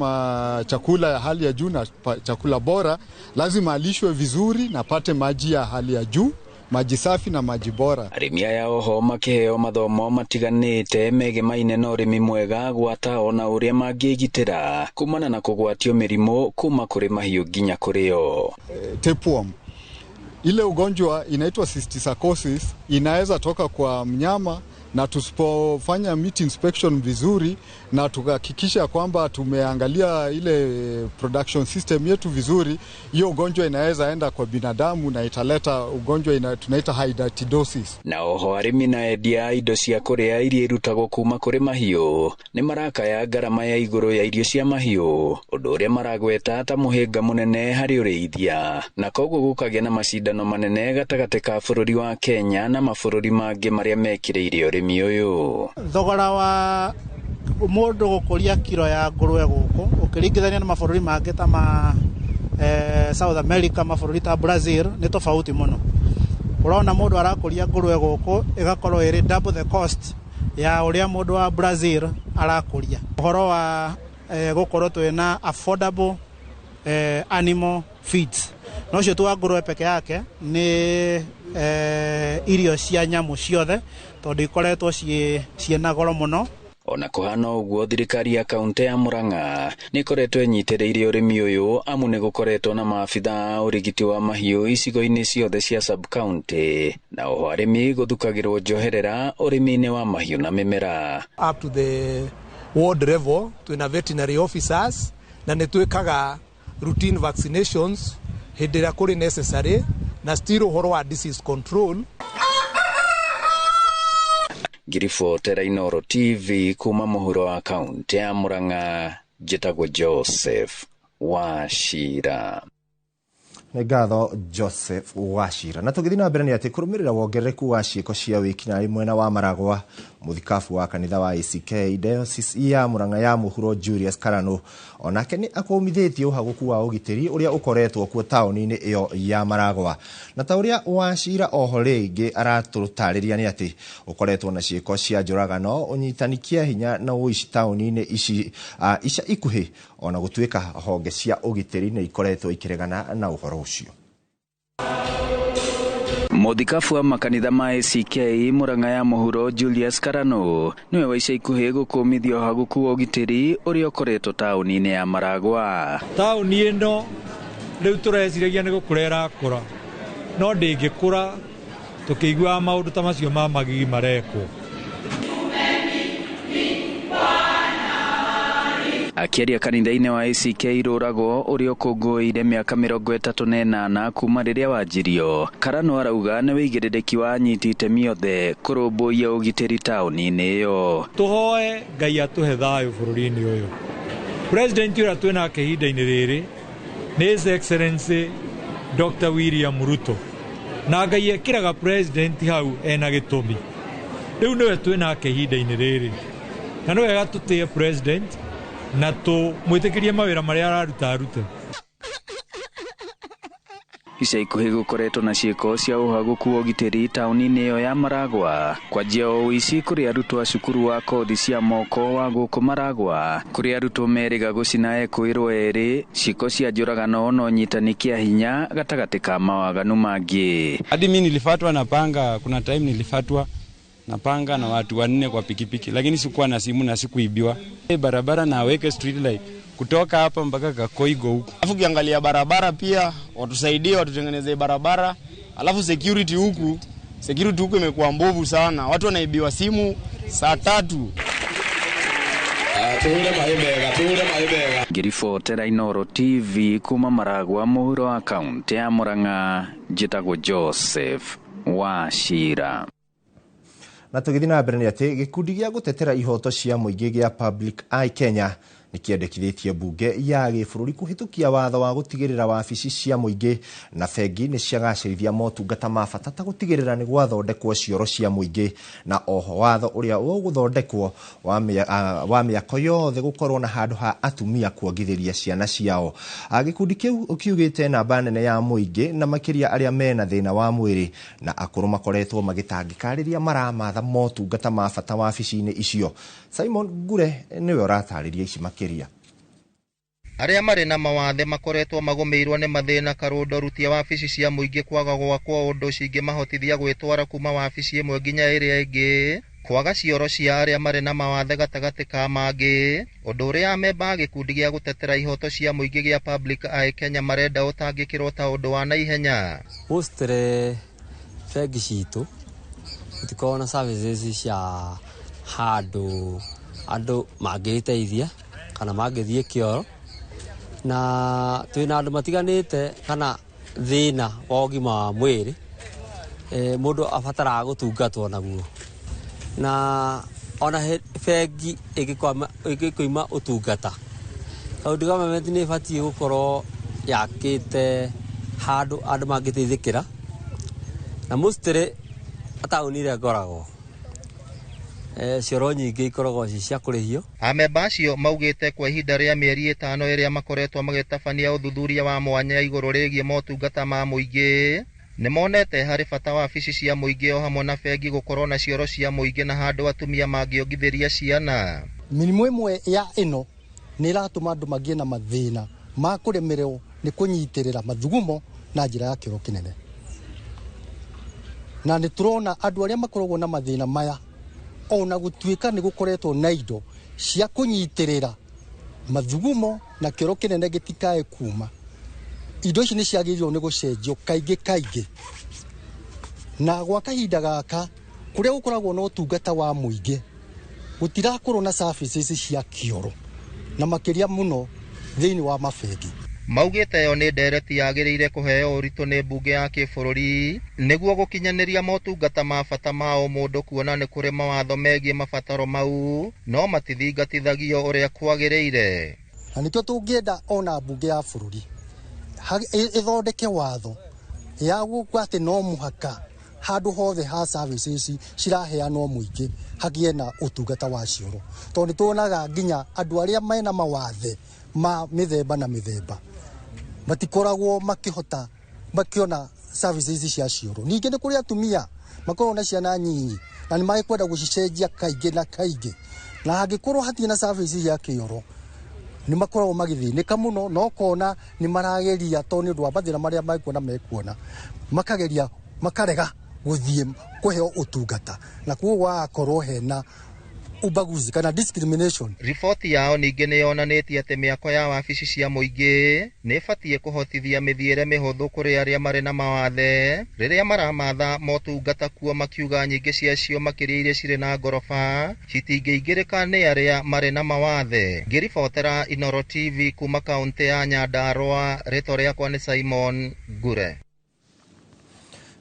chakula ya hali ya juu na chakula bora. Lazima alishwe vizuri na pate maji ya hali ya juu, maji safi na maji bora. Arĩmi aya oho makĩheo mathomo matiganĩte megemaine na ũrĩmi mwega gwata ona ũrĩa mangĩgitĩra kumana na kũgwatio mĩrimũ kuma kũrĩ mahiũ nginya kũrĩ o. Tapeworm, ile ugonjwa inaitwa cysticercosis, inaweza toka kwa mnyama, na tusipofanya meat inspection vizuri na tukahakikisha kwamba tumeangalia ile production system yetu vizuri, hiyo ugonjwa inaweza enda kwa binadamu na italeta ugonjwa tunaita hydatidosis. Na oho arĩmi na endia indo cia kũrĩa iria irutagwo kuma kũrĩ mahiũ nĩ marakaya ngarama ya igũrũ ya irio cia mahiũ, ũndũ ũrĩa maragweta ta mũhĩnga mũnene harĩ ũrĩithia, na koguo gũkagĩa na macindano manene gatagatĩ ka bũrũri wa Kenya na mabũrũri mangĩ marĩa mekĩrĩire ũrĩmi ũyũ. Thogora wa mũndũ gũkũria kiro ya ngũrwe gũkũ ũkĩringithania na mabũrũri mangĩ ta ma South America, mabũrũri ta Brazil, nĩ tofauti mũno. Ũrona mũndũ arakũria ngũrwe gũkũ ĩgakorwo ĩrĩ double the cost ya ũrĩa mũndũ wa Brazil arakũria. Ũhoro wa gũkorwo twĩna affordable animal feeds, no ũcio tu wa ngũrwe peke yake nĩ irio cia nyamũ ciothe tondũ ikoretwo ciĩna goro mũno. Ona kũhana ũguo, thirikari ya kaunti ya Murang'a nĩ ĩkoretwo ĩnyitĩrĩire ũrĩmi ũyũ, amu nĩ gũkoretwo na maabitha a ũrigiti wa mahiũ icigo-inĩ ciothe cia sub-county, na oho arĩmi gũthukagĩrwo njoherera ũrĩmi-inĩ wa mahiũ na mĩmera. Up to the ward level twĩna veterinary officers na nĩ twĩkaga routine vaccinations hĩndĩ ĩrĩa kũrĩ necessary, na still ũhoro wa disease control. Ngiribotera Inooro TV kuma mũhuro wa kaunti ya Murang'a, njĩtagwo Joseph Wachira. Nĩ ngatho Joseph Wachira. Na tũgĩthiĩ na mbere nĩ atĩ kũrũmĩrĩra wongerereku wa ciĩko cia wĩkinaĩ mwena wa Maragwa, mũthikabu wa kanitha wa ACK Diocese ya Murang'a ya mũhuro Julius Karano onake nĩ akũmithĩtie ũhagũku wa ũgitĩri ũrĩa ũkoretwo kuo taũni-inĩ ĩyo ya Maragwa. Na ta ũrĩa Wachira oho rĩngĩ aratũtarĩria nĩ atĩ ũkoretwo na ciĩko cia njũragano, ũnyitani kĩa hinya na ũici taũni-inĩ ici ica ikuhĩ, ona gũtuĩka honge cia ũgitĩri nĩ ikoretwo ikĩregana na ũhoro ũcio. Mũthikabu wa makanitha ma ACK Murang'a ya mũhuro Julius Karano nĩwe wa ica ikuhĩ gũkũmithia ũhagũku wa ũgitĩri ũrĩa ũkoretwo taũni-inĩ ya Maragwa. Taũni ĩno rĩu tũreciragia nĩ gũkũra ĩrakũra, no ndĩngĩkũra tũkĩiguaga maũndũ ta macio ma magigi marekwo. Akĩaria kanitha-inĩ wa ACK Rũrago ũrĩa ũkũngũĩire mĩaka 38 kuma rĩrĩa wanjirio, Karano arauga nĩ wĩigĩrĩrĩki wa anyiti itemi othe kũrũmbũiya ũgitĩri taũni-inĩ ĩyo. Tũhoe Ngai atũhe thayũ bũrũri-inĩ ũyũ. President ũrĩa twĩ nake ihinda-inĩ rĩrĩ nĩ His Excellency Dr. William Ruto na Ngai ekĩraga president hau ena gĩtũmi. Rĩu nĩwe twĩ nake ihinda-inĩ rĩrĩ, na nĩ wega tũtĩe president na tũmwĩtĩkĩrie mawĩra marĩa araruta arute. Ica ikuhĩ gũkoretwo na ciĩko cia ũhagũku wa ũgitĩri taũni-inĩ ĩyo ya Maragwa, kwanjia o ũici kũrĩ arutwo a cukuru wa kothi cia moko wa gũkũ Maragwa, kũrĩa arutwo merĩga gũcina ekũĩrwo erĩ, ciĩko cia njũragano na ũnyitani kĩa hinya gatagatĩ ka mawaganu mangĩ. Hadi mi nilifatwa na panga, kuna time nilifatwa na panga na watu wanne kwa pikipiki, lakini sikuwa na simu na sikuibiwa. Barabara na aweke street light kutoka hapa mpaka Kakoigo huko. Alafu ukiangalia barabara pia watusaidie, watutengeneze barabara. Alafu security huku imekuwa mbovu sana. Watu wanaibiwa simu saa 3. Ngĩribotera Inooro TV kuma Maragwa mũhuro wa kaunti ya Murang'a, njĩtagwo Joseph Wachira. Na tũgĩthiĩ na mbere nĩ atĩ gĩkundi gĩa gũtetera ihoto cia mũingĩ gĩa Public Eye Kenya nĩkĩendekithĩtie mbunge ya gĩbũrũri kũhĩtũkia watho wa gũtigĩrĩra wabici cia mũingĩ na bengi nĩ ciagacĩrithia motungata ma bata ta gũtigĩrĩra nĩ gwathondekwo cioro cia mũingĩ, na oho watho ũrĩa ũgũthondekwo wa mĩako yothe gũkorwo na handũ ha atumia kuongithĩria ciana ciao. Gĩkundi kĩu kiugĩte namba nene ya mũingĩ na makĩria arĩa mena thĩna wa mwĩrĩ na akũrũ makoretwo magĩtangĩka rĩrĩa maramatha motungata ma bata wabici-inĩ icio. Simon Ngure nĩwe ũratarĩria ici makĩria. Arĩa marĩ na mawathe makoretwo magũmĩirwo nĩ mathĩna karũndo rutia wabici cia mũingĩ kwaga gwakwo ũndũ cingĩmahotithia gwĩtwara kuma wabici ĩmwe nginya ĩrĩa ĩngĩ, kwaga cioro cia arĩa marĩ na mawathe gatagatĩ ka mangĩ, ũndũ ũrĩa amemba a gĩkundi gĩa gũtetera ihoto cia mũingĩ gĩa Public Eye Kenya marenda ũtangĩkĩrwo ta ũndũ wa naihenya. Mostly bengi citũ itikoragwo na services cia handũ andũ mangĩteithia kana mangĩthiĩ kĩoro, na twĩna andũ matiganĩte kana thĩna wa ũgima wa mwĩrĩ, mũndũ abataraga gũtungatwo naguo, na ona bengi ĩngĩkũima ũtungata, county government nĩ ĩbatiĩ gũkorwo yakĩte handũ andũ mangĩteithĩkĩra, na mostly taũni ĩrĩa ngoragwo cioro nyingĩ ikoragwo ci cia kũrĩhio. Amemba acio maugĩte kwa ihinda rĩa mĩeri 5 ĩrĩa makoretwo magĩtabania ũthuthuria wa mwanya igũrũ rĩgiĩ motungata ma mũingĩ, nĩmonete harĩ bata wabici cia mũingĩ o hamwe na bengi gũkorwo na cioro cia mũingĩ na handũ atumia mangĩongithĩria ciana. Mĩrimũ ĩmwe ya ĩno nĩ ĩratũma andũ magĩe na mathĩna ma kũremererwo nĩ kũnyitĩrĩra mathugumo na njĩra ya kĩoro kĩnene, na nĩ tũrona andũ arĩa makoragwo na mathĩna maya ona gũtuĩka nĩ gũkoretwo na indo cia kũnyitĩrĩra mathugumo na kĩoro kĩnene gĩtikae kuma, indo ici nĩ ciagĩrĩirwo nĩ gũcenjio kaingĩ kaingĩ, na gwa kahinda gaka kũrĩa gũkoragwo na ũtungata wa mũingĩ gũtirakorwo na services cia kĩoro na makĩria mũno thĩinĩ wa mabengi. Maugĩte ĩyo nĩ ndereti yagĩrĩire kũheo ũritũ nĩ mbunge ya kĩbũrũri nĩguo gũkinyanĩria motungata ma bata ma o mũndũ, kuona nĩ kũrĩ mawatho megiĩ mabataro mau no matithingatithagio ũrĩa kwagĩrĩire. Na nĩkĩo tũngĩenda ona mbunge ya bũrũri ĩthondeke watho ya gũkũ atĩ no mũhaka handũ hothe ha services ciraheanwo mũingĩ hagĩe na ũtungata wa cioro, tondũ nĩ tuonaga nginya andũ arĩa mena mawathe ma mĩthemba na mĩthemba matikoragwo makĩhota makiona services cia cioro. Ningĩ nĩ kũrĩ atumia makoragwo na ciana nyinyi na nĩ magĩkwenda gũcicenjia kaingĩ na kaingĩ, na hangĩkorwo hatirĩ na services ya kĩoro nĩ makoragwo magĩthĩnĩka mũno, na ũkona nĩ marageria tondũ nĩ ũndũ wa mathĩna marĩa mekuona makageria makarega gũthiĩ kũheo ũtungata, na koguo gũgakorwo hena ubaguzi kana discrimination. Riboti yao ningĩ nĩ yonanĩtie atĩ mĩako ya wabici cia mũingĩ nĩ ĩbatiĩ kũhotithia mĩthiĩre mĩhũthũ kũrĩ arĩa marĩ na mawathe rĩrĩa maramatha motungata kuo, makiuga nyingĩ ciacio makĩria iria cirĩ na ngoroba citingĩingĩrĩka nĩ arĩa marĩ na mawathe. Ngĩribotera Inooro TV kuma kaũntĩ ya Nyandarũa, rĩtwa rĩakwa nĩ Simon Ngure.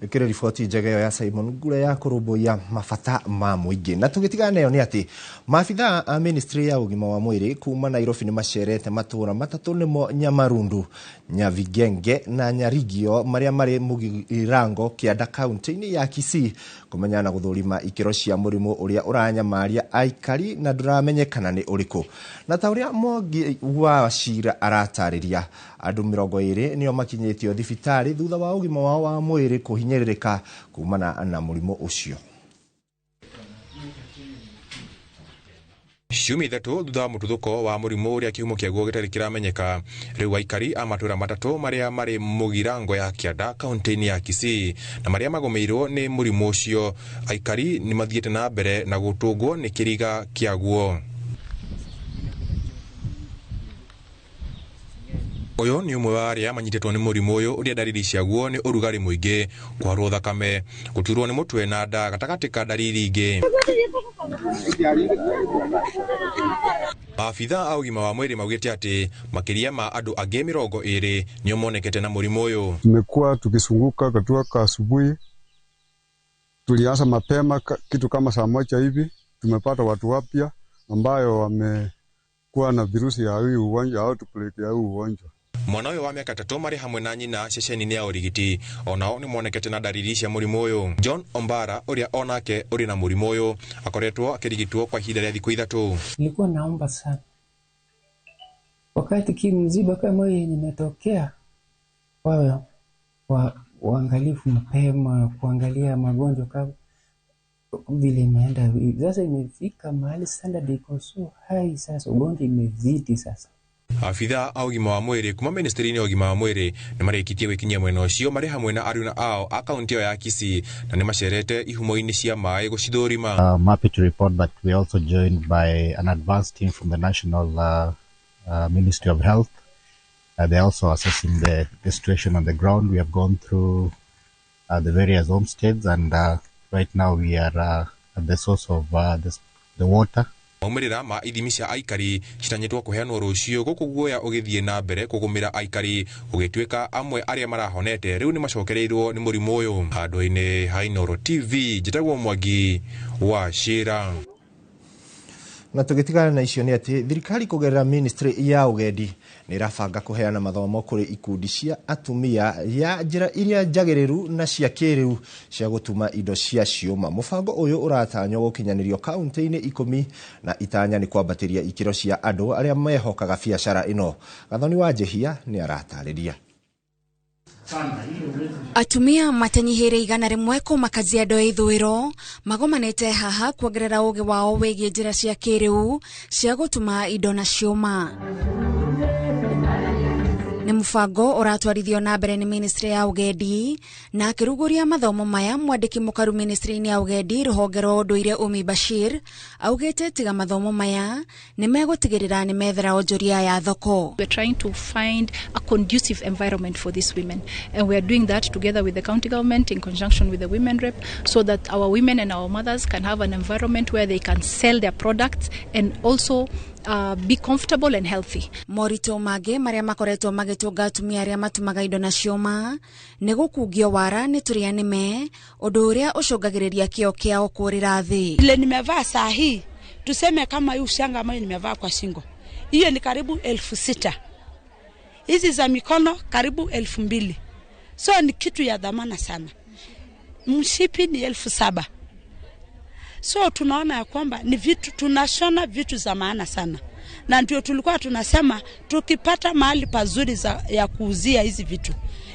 Ĩkĩrĩ riboti njega ĩyo ya Simon Ngure ya kũrũmbũiya mabata ma mũingĩ. Na tũgĩtigana nayo nĩ atĩ maabithaa a ministry ya ũgima wa mwĩrĩ kuma Nairobi nĩ macerete matũũra matatũ nĩmo Nyamarundu, Nyabigenge na Nyarigio marĩa marĩ Mũgirango kĩanda kaunti-inĩ ya Kisii kũmenya na gũthũrima ikĩro cia mũrimũ ũrĩa ũranyamaria aikari na ndũramenyekana nĩ ũrĩkũ. Na ta ũrĩa Mwangi wa Cira aratarĩria, andũ 20 nĩo makinyĩtio thibitarĩ thutha wa ũgima wao wa mwĩrĩ kũhinyĩrĩrĩka kumana na mũrimũ ũcio. Ciumia 3 thutha wa mũtuthũko wa mũrimũ ũrĩa kĩhumo kĩaguo gĩtarĩ kĩramenyeka, rĩu aikari a matũũra matatũ marĩa marĩ Mũgirango ya kĩanda kaunti-inĩ ya Kisii na marĩa magũmĩirwo nĩ mũrimũ ũcio, aikari nĩ mathiĩte na mbere na gũtũngwo nĩ kĩriga kĩaguo. Ũyũ nĩ ũmwe wa arĩa manyitĩtwo nĩ mũrimũ ũyũ ũrĩa ndariri ciaguo nĩ ũrugarĩ mũingĩ, kũharwo thakame, gũturwo nĩ mũtwe na nda gatagatĩ ka ndariri ingĩ. Maabitha a ũgima wa mwĩrĩ maugĩte atĩ makĩria ma andũ angĩ 20 nĩo monekete na mũrimũ ũyũ. Tumekuwa tukisunguka kutoka asubuhi, tulianza mapema kitu kama saa 1 hivi, tumepata watu wapya ambayo wamekuwa na virusi ya huu ugonjwa au outbreak ya huu ugonjwa. Mwana ũyũ wa mĩaka 3 marĩ hamwe na nyina ceceni-inĩ ya ũrigiti onao nĩ monekete na ndariri cia mũrimũ ũyũ. John Ombara ũrĩa onake ũrĩ na mũrimũ ũyũ akoretwo akĩrigitwo kwa ihinda rĩa thikũ 3. Nilikuwa naomba sana wakati kimziba kama hiyo yenye imetokea, wawe waangalifu mapema kuangalia magonjwa kama vile imeenda sasa, imefika mahali standard iko so high sasa, ugonjwa imezidi sasa. Abitha a ũgima wa mwĩrĩ kuma ministry-inĩ ya ũgima wa mwĩrĩ nĩ marĩkĩtie gwĩkinyia mwena ũcio marĩ hamwe na aruna ao a kaunti ĩyo ya Kisii na nĩ macerete ihumo-inĩ cia maĩ gũcithũrima. I'm happy to report that we are also joined by an advanced team from the National Ministry of Health. They are also assessing the situation on the ground. We have gone through the various homesteads and right now we are at the source of the water. Maumĩrĩra ma ithimi cia aikari citanyĩtwo kũheanwo rũciũ gũkũ guoya ũgĩthiĩ na mbere kũgũmĩra aikari gũgĩtuĩka amwe arĩa marahonete rĩu nĩ macokereirwo nĩ mũrimũ ũyũ. Handũ-inĩ ha Inooro TV njĩtagwo Mwangi wa Cira. Na tũgĩtigana na icio nĩ atĩ thirikari kũgerera ministry ya ũgendi nĩ ĩrabanga kũheana mathomo kũrĩ ikundi cia atumia ya njĩra iria njagĩrĩru na cia kĩrĩu cia gũtuma indo cia ciũma. Mũbango ũyũ ũratanywo gũkinyanĩrio kaunti-inĩ 10 na itanya nĩ kwambatĩria ikĩro cia andũ arĩa mehokaga biacara ĩno. Gathoni wa Njehia nĩ aratarĩria. Atumia matanyihĩire 100 kuma Kajiado ya ithũĩro magomanĩte haha kuongerera ũgĩ wao wĩgiĩ njĩra cia kĩrĩu cia gũtuma indo na ciũma. Nĩ mũbango ũratwarithio na mbere nĩ ministry ya ũgendi na akĩrugũria mathomo maya mwandĩki mũkaru ministry-inĩ ya ũgendi rũhonge rwa ũndũire Umi Bashir augĩte tiga mathomo maya nĩ megũtigĩrĩra nĩ methera onjoria ya thoko. We are trying to find a conducive environment for these women and we are doing that together with the county government in conjunction with the women rep so that our women and our mothers can have an environment where they can sell their products and also be comfortable and healthy. Moritũ mangĩ marĩa makoretwo magĩtũnga atumia arĩa matumaga indo na ciũma nĩ gũkungio wara nĩ tũrĩa nĩme, ũndũ ũrĩa ũcũngagĩrĩria kĩo kĩao kũrĩra thĩ. Ile nimevaa saa hii, tuseme kama hii ushanga ambayo nimevaa kwa shingo, hiyo ni karibu 6,000. Hizi za mikono karibu 2,000. So ni kitu ya dhamana sana. Mshipi ni 7,000. So tunaona ya kwamba ni vitu tunashona vitu za maana sana. Na ndio tulikuwa tunasema tukipata mahali pazuri ya kuuzia hizi vitu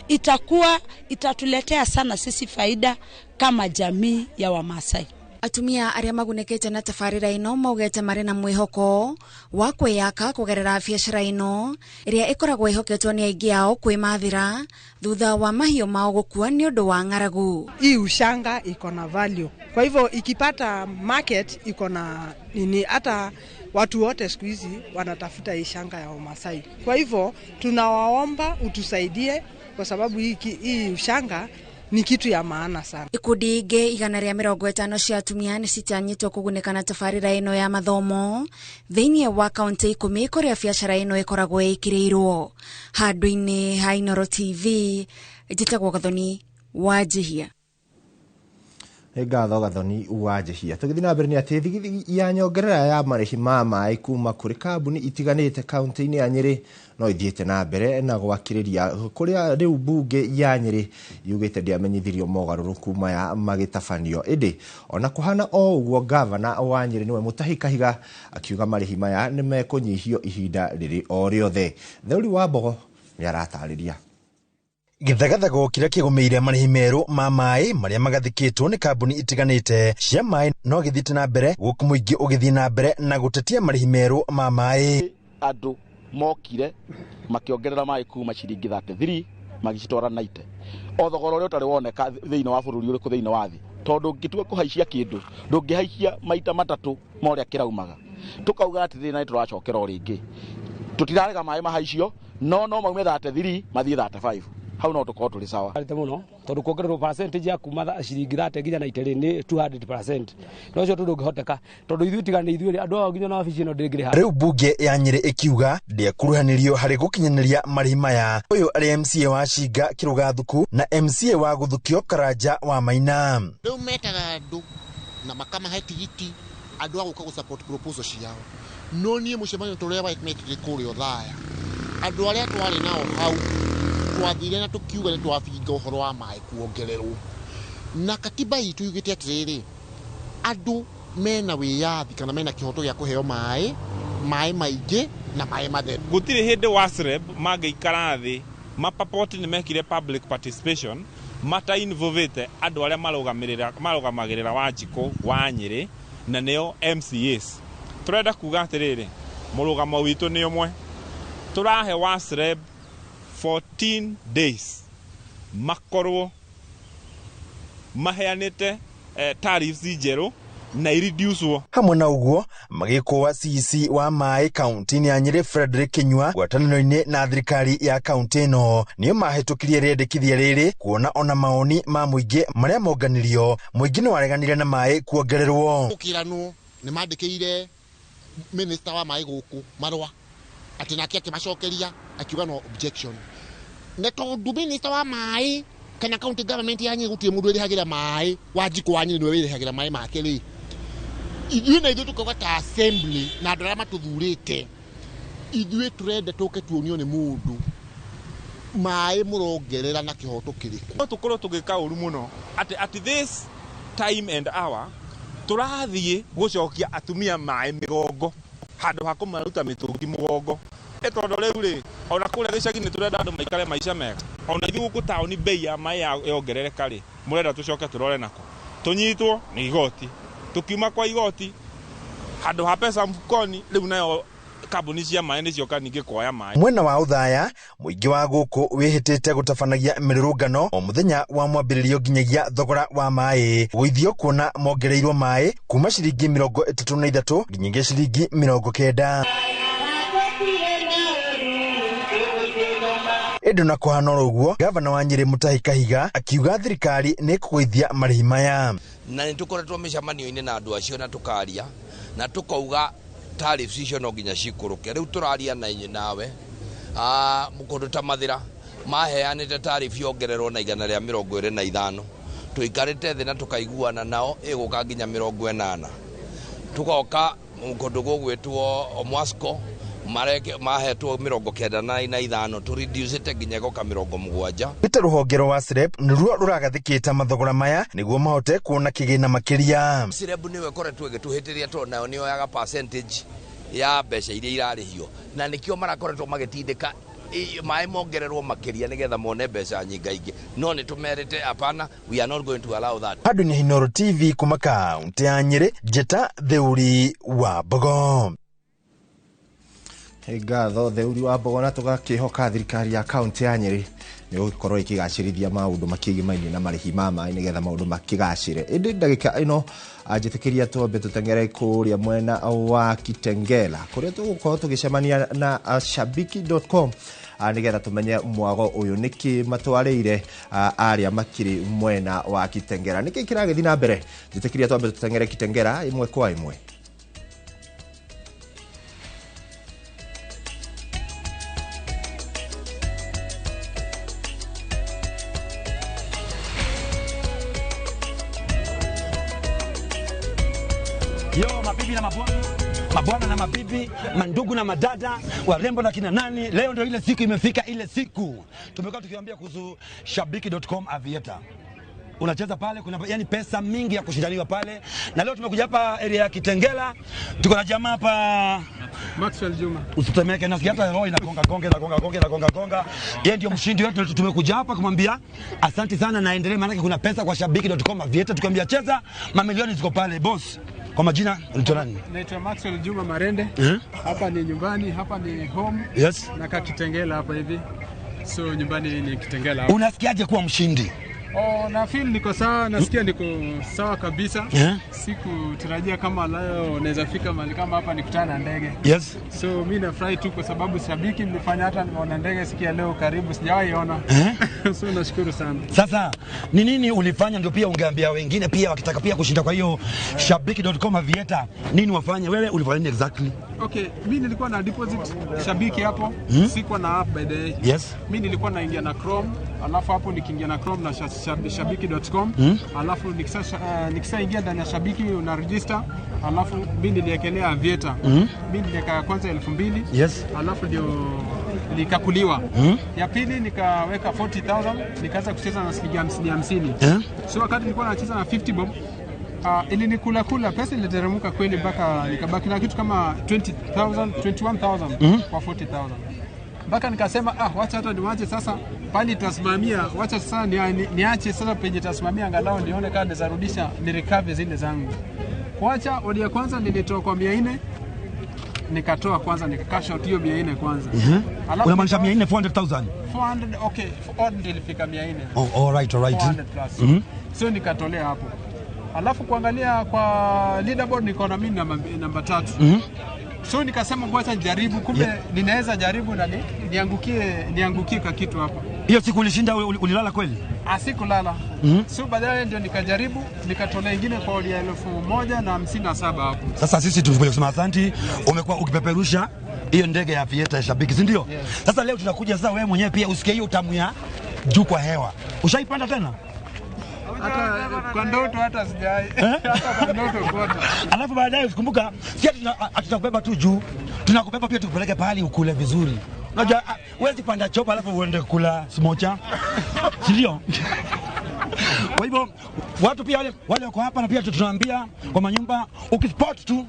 itakuwa itatuletea sana sisi faida kama jamii ya Wamasai. Atumia arĩa magunĩkĩte na tabarĩra ĩno maugĩte marĩ na mwĩhoko wa kwĩyaka kũgerera biacara ĩno ĩrĩa ĩkoragwo ĩhoketwo nĩ aingĩ ao kwĩmathĩra thutha wa mahiũ mao gũkua nĩ ũndũ wa ng'aragu. Hii ushanga iko na value, kwa hivyo ikipata market iko na nini, hata watu wote siku hizi wanatafuta hii shanga ya Wamasai. Kwa hivyo tunawaomba utusaidie kwa sababu hii ushanga ni kitu ya maana sana. Ikundi ingĩ 150 cia atumia nĩ citanyĩtwo kũgunĩka na tabarĩra ĩno ya mathomo thĩinĩ wa kaunti 10 kũrĩa biacara ĩno ĩkoragwo ĩkĩrĩirwo. Handũ-inĩ ha Inooro TV, njĩtagwo Gathoni Wanjihia. Nĩ ngatho Gathoni Wanjihia. Tũgĩthiĩ na mbere nĩ atĩ thigithigi ya nyongerera ya marĩhi ma maĩ kuma kũrĩ kambuni itiganĩte kaunti-inĩ ya Nyĩrĩ no ithiĩte na mbere na gwakĩrĩria kũrĩa rĩu mbunge ya Nyĩrĩ yugĩte ndĩamenyithirio mogarũrũku maya magĩtabanio. Ĩndĩ ona kũhana o ũguo, gavana wa Nyĩrĩ nĩwe Mutahi Kahiga akiuga marĩhi maya nĩ mekũnyihio ihinda rĩrĩ o rĩothe. Theuri wa Mbogo nĩ aratarĩria. Gĩthagathago kĩrĩa kĩgũmĩire marĩhi merũ ma maĩ marĩa magathĩkĩtwo nĩ kambuni itiganĩte cia maĩ no gĩthiĩte na mbere gũkũ mũingĩ ũgĩthiĩ na mbere na gũtetia marĩhi merũ ma maĩ. Andũ mokire makĩongerera maĩ kuma ciringi 33 magĩcitwara 90, o thogora ũrĩa ũtarĩ woneka thĩinĩ wa bũrũri ũrĩkũ thĩinĩ wa thĩ, tondũ ũngĩtua kũhaicia kĩndũ ndũngĩhaicia maita matatũ ma ũrĩa kĩraumaga. Tũkauga atĩrĩrĩ, na nĩtũracokera o rĩngĩ, tũtirarega maĩ mahaicio, no maume 33 mathiĩ 35, hau no tũkorwo tũrĩ sawa. Arĩte mũno tondũ kuongererwo percentage ya kuma ciringi 30 nginya 90 nĩ 200%, no ũcio ndũngĩhoteka tondũ ithuĩ tiga nĩ ithuĩ andũ ao nginya na wabici ĩno ndĩngĩrĩha. Rĩu mbunge ya Nyĩrĩ ĩkiuga ndĩekuruhanirio harĩ gũkinyanĩria marĩhi maya. Ũyũ arĩ MCA wa Cinga Kĩrũgathuku na MCA wa Gũthukio Karanja wa Maina. Rĩu metaga andũ na makamahe tigiti andũ a gũka gũ support proposal ciao, no niĩ mũcemanio tũrĩa mekire kũrĩa Othaya, andũ arĩa twarĩ nao hau twathire na tũkiuga nĩ twabinga ũhoro wa maĩ kuongererwo, na katiba itũ yugĩte atĩrĩrĩ, andũ mena wĩyathi kana mena kĩhoto gĩa kũheo maĩ, maĩ maingĩ na maĩ matheru. Gũtirĩ hĩndĩ WASREB mangĩikara thĩ mapapoti nĩ mekire public participation mata-involvĩte andũ arĩa marũgamagĩrĩra Wanjikũ wa Nyĩrĩ na nĩo MCAs. Tũrenda kuga atĩrĩrĩ, mũrũgamo witũ nĩ ũmwe, tũrahe WASREB 14 days makorwo maheanĩte tariffs njerũ na ireducwo. Hamwe na ũguo magĩkũa CEC wa maĩ kaunti-inĩ ya Nyĩrĩ Frederick Kinyua ngwatanĩro-inĩ na thirikari ya kaunti ĩno nĩo mahĩtũkirie rĩendekithia rĩrĩ, kuona ona maoni ma mũingĩ marĩa monganirio mũingĩ nĩwareganire na maĩ kuongererwo. Gũkĩranwo nĩ mandĩkĩire minister wa maĩ gũkũ marũa atĩ nake akĩmacokeria akiuga no objection, na tondũ minister wa maĩ kana county government ya Nyĩrĩ gũtirĩ mũndũ ĩrĩhagĩra maĩ, Wanjikũ wa Nyĩrĩ nĩwe wĩrĩhagĩra maĩ make rĩ, ithuĩ na ithuĩ tũkauga ta assembly na andũ arĩa matũthurĩte, ithuĩ tũrenda tũke tuonio nĩ mũndũ maĩ mũrongerera na kĩhoto kĩrĩkũ. No tũkorwo tũgĩka ũru mũno atĩ at this time and hour tũrathiĩ gũcokia atumia maĩ mĩgongo handũ ha kũmaruta mĩtũngi mũgongo. Tondũ rĩu rĩ, ona kũrĩa gĩcagi-inĩ tũrenda andũ maikare maica mega, ona ithuĩ gũkũ taũni bei ya maĩ yongerereka rĩ, mũrenda tũcoke tũrore nako tũnyitwo nĩ igoti, tũkiuma kwa igoti handũ ha pesa mfukoni, rĩu nayo kambuni cia maĩ nĩcioka ningĩ kuoya maĩ. Mwena wa Othaya mũingĩ wa gũkũ wĩhĩtĩte gũtabanagia mĩrũrũngano o mũthenya wa mwambĩrĩrio nginyagia thogora wa maĩ gũithio, kuona mongereirwo maĩ kuma ciringi 33 nginyagia ciringi 90. Ĩndĩ na kũhana oro ũguo, gavana wa Nyĩrĩ Mutahi Kahiga akiuga thirikari nĩ ĩkũgũithia marĩhi maya. Na nĩ tũkoretwo mĩcemanio-inĩ na andũ acio na tũkaria na tũkauga tariffs icio no nginya cikũrũke. Rĩu tũraria na inyuĩ nawe kũndũ ta Mathĩra maheanĩte tariff yongererwo na 125, tũikarĩte thĩ na tũkaiguana nao ĩgũka nginya 80. Tũgoka kũndũ gũgwĩtwo Omwasco mahetwo 95, tũreducĩte nginya ĩgoka 70. Ĩte rũhonge rwa WASREB nĩruo rũragathĩkĩte mathogora maya nĩguo mahote kuona kĩgĩna makĩria. SREB nĩyo ĩkoretwo ĩgĩtũhĩtĩria tondũ nayo nĩyoyaga percentage ya mbeca iria irarĩhio, na nĩkĩo marakoretwo magĩtindĩka maĩ mongererwo makĩria nĩgetha mone mbeca nyingaingĩ, no nĩ tũmerĩte hapana, we are not going to allow that. Handũ nĩ Inooro TV kuma kaunti ya Nyĩrĩ, Njĩta Theuri wa Mbogo. Ngatho Theuri wa Mbogo, na tũgakĩhoka thirikari ya kaunti ya Nyĩrĩ nĩ gũkorwo ĩkĩgacĩrithia maũndũ makĩgimainie na marĩhi ma maĩ nĩgetha maũndũ makĩgacĩre. Ĩndĩ ndagĩka ĩno anjĩtĩkĩria twambe tũteng'ere kũrĩa mwena wa Kitengela kũrĩa tũgũkorwo tũgĩcemania na shabiki.com nĩgetha tũmenye mwago ũyũ nĩkĩ matwarĩire arĩa makĩrĩ mwena wa Kitengela, nĩkĩ kĩragĩthiĩ na mbere. Njĩtĩkĩria twambe tũteng'ere Kitengela ĩmwe kwa ĩmwe. Mabibi na mabwana, mabwana na mabibi, mandugu na madada, warembo na kina nani, leo ndio ile siku imefika, ile siku tumekuwa tukiwaambia kuhusu shabiki.com Aviator. Unacheza pale, kuna yani pesa mingi ya kushindaniwa pale, na leo tumekuja hapa area ya Kitengela, tuko na jamaa hapa Maxwell Juma. Usitemeke, nasikia hata roho inagonga gonga inagonga gonga inagonga gonga. Yeye ndio mshindi wetu, tumekuja hapa kumwambia asante sana na endelee, maanake kuna pesa kwa shabiki.com Aviator, tukiambia cheza, mamilioni ziko pale. Boss, kwa majina unaitwa nani? Naitwa Maxwell Juma Marende. Hapa ni nyumbani, hapa ni home. Yes. Nakaa Kitengela hapa hivi. So nyumbani ni Kitengela hapa. Unasikiaje kuwa mshindi? Oh, na feel niko sawa, nasikia niko sawa kabisa. Yeah. Sikutarajia kama leo naweza fika mahali kama hapa nikutana na ndege. Yes. So mi nafurahi tu kwa sababu shabiki mlifanya hata nimeona ndege siku ya leo karibu sijawahi ona. So nashukuru sana. Sasa ni nini ulifanya ndio pia ungeambia wengine pia wakitaka pia kushinda kwa hiyo shabiki.com Aviator, nini wafanye? Wewe ulifanya nini exactly? Okay, mi nilikuwa na deposit shabiki hapo. Sikuwa na app by the way. Yes. Mi nilikuwa naingia na Chrome, alafu hapo nikiingia na Chrome na shabiki.com, alafu nikishaingia ndani ya shabiki una register, alafu mi niliekelea Aviator. Mi niliweka kwanza 2000. Yes. Alafu ndio nikakuliwa. Ya pili nikaweka 40,000, nikaanza kucheza na shilingi 50 50. So wakati nilikuwa nacheza na 50 bob, ilinikula kula pesa iliteremka kweli mpaka nikabaki na kitu kama 20,000 21,000 kwa 40,000. Mpaka nikasema wacha hata niwache sasa pali tasimamia, wacha sasa niache sasa penye tasimamia angalau nione kama naweza rudisha ni recover zile zangu. Kuacha odi ya kwanza nilitoa kwa 400, nikatoa kwanza nika cash out hiyo 400 kwanza. Alafu Unamaanisha 400 400,000? 400, okay, odd ilifika 400. Oh, all right, all right. 400 plus. So nikatolea hapo. Alafu kuangalia kwa leaderboard nikaona mimi namba 3. So nikasema ngoja nijaribu, kumbe ninaweza jaribu na niangukie kwa kitu hapa. Hiyo siku ulishinda, ulilala kweli? Sikulala. So baadaye ndio nikajaribu, nikatolea ingine kwa odi ya 1057 hapo. Sasa sisi tulikuja kusema asanti, umekuwa ukipeperusha hiyo ndege ya Aviator ya shabiki, si ndio? Yes. Sasa leo tunakuja sasa, wewe mwenyewe pia usikie hiyo utamu ya juu kwa hewa. Ushaipanda tena? Hata kwa ndoto hata sijai. Hata kwa ndoto kote. Alafu baadaye usikumbuka, si hatutakubeba tu juu, tunakubeba pia tukupeleke pahali ukule vizuri. Unajua huwezi panda chopa alafu uende kula smocha. Si ndio? Kwa hivyo watu pia wale wako hapa na pia tunaambia kwa manyumba, ukispot tu,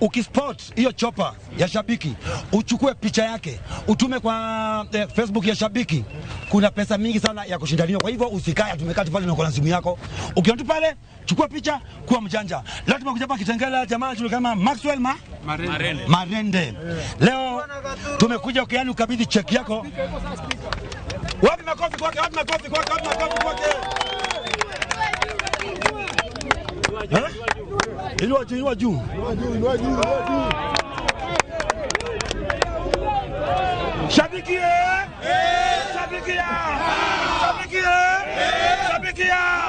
ukispot hiyo chopa ya shabiki, uchukue picha yake, utume kwa Facebook ya shabiki. Kuna pesa mingi sana ya kushindaniwa. Kwa hivyo usikae tumekaa tu pale na uko na simu yako. Ukiona tu pale, chukua picha, kuwa mjanja. Leo tumekuja hapa Kitengela, jamaa julikana kama Maxwell Marende. Marende. Leo tumekuja ukiani ukabidhi cheki yako. Wapi makofi kwake? Wapi makofi kwake? Wapi makofi kwake? Inua juu, inua juu. Inua juu, inua juu. Shabiki eh! Shabiki ya! Shabiki eh! Shabiki ya!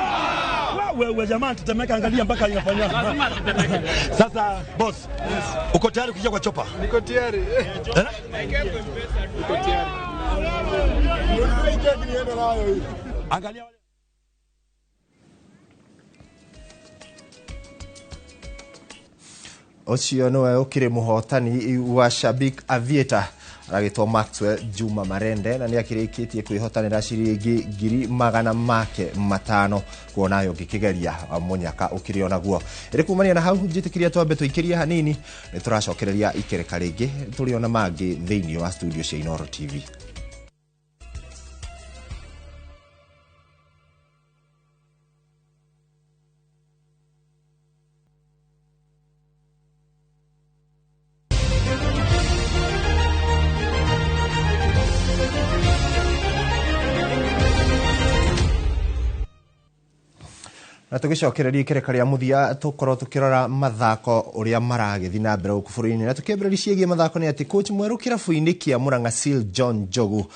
Wewe jamaa tutemeka, angalia mpaka inafanya. Lazima tutemeke. Sasa boss, uko tayari kuja kwa chopa? Niko tayari. Niko tayari. Angalia Ũcio nĩwe ũkĩrĩ mũhotani wa Shabik Aviator aragĩtwo Maxwell Juma Marende na nĩ akĩrĩkĩtie kwĩhotanĩra ciringi 500,000 kuona yo ngĩkĩgeria mũnyaka ũkĩrĩ onaguo. Ĩrĩ kumania na hau njĩtĩkĩria twambe tũikĩrie hanini nĩ tũracokereria ikereka rĩngĩ tũrĩ ona mangĩ thĩinĩ wa studio cia Inooro TV. Na tugicokereria ikereka rĩa mũthia tũkorwo tũkĩrora mathako ũrĩa maragĩthiĩ na mbere gũkũ bũrũri-inĩ na tũkĩambĩrĩria ciĩgiĩ mathako nĩ atĩ coach mwerũ kĩrabu-inĩ kĩa Murang'a Seal John Njogu.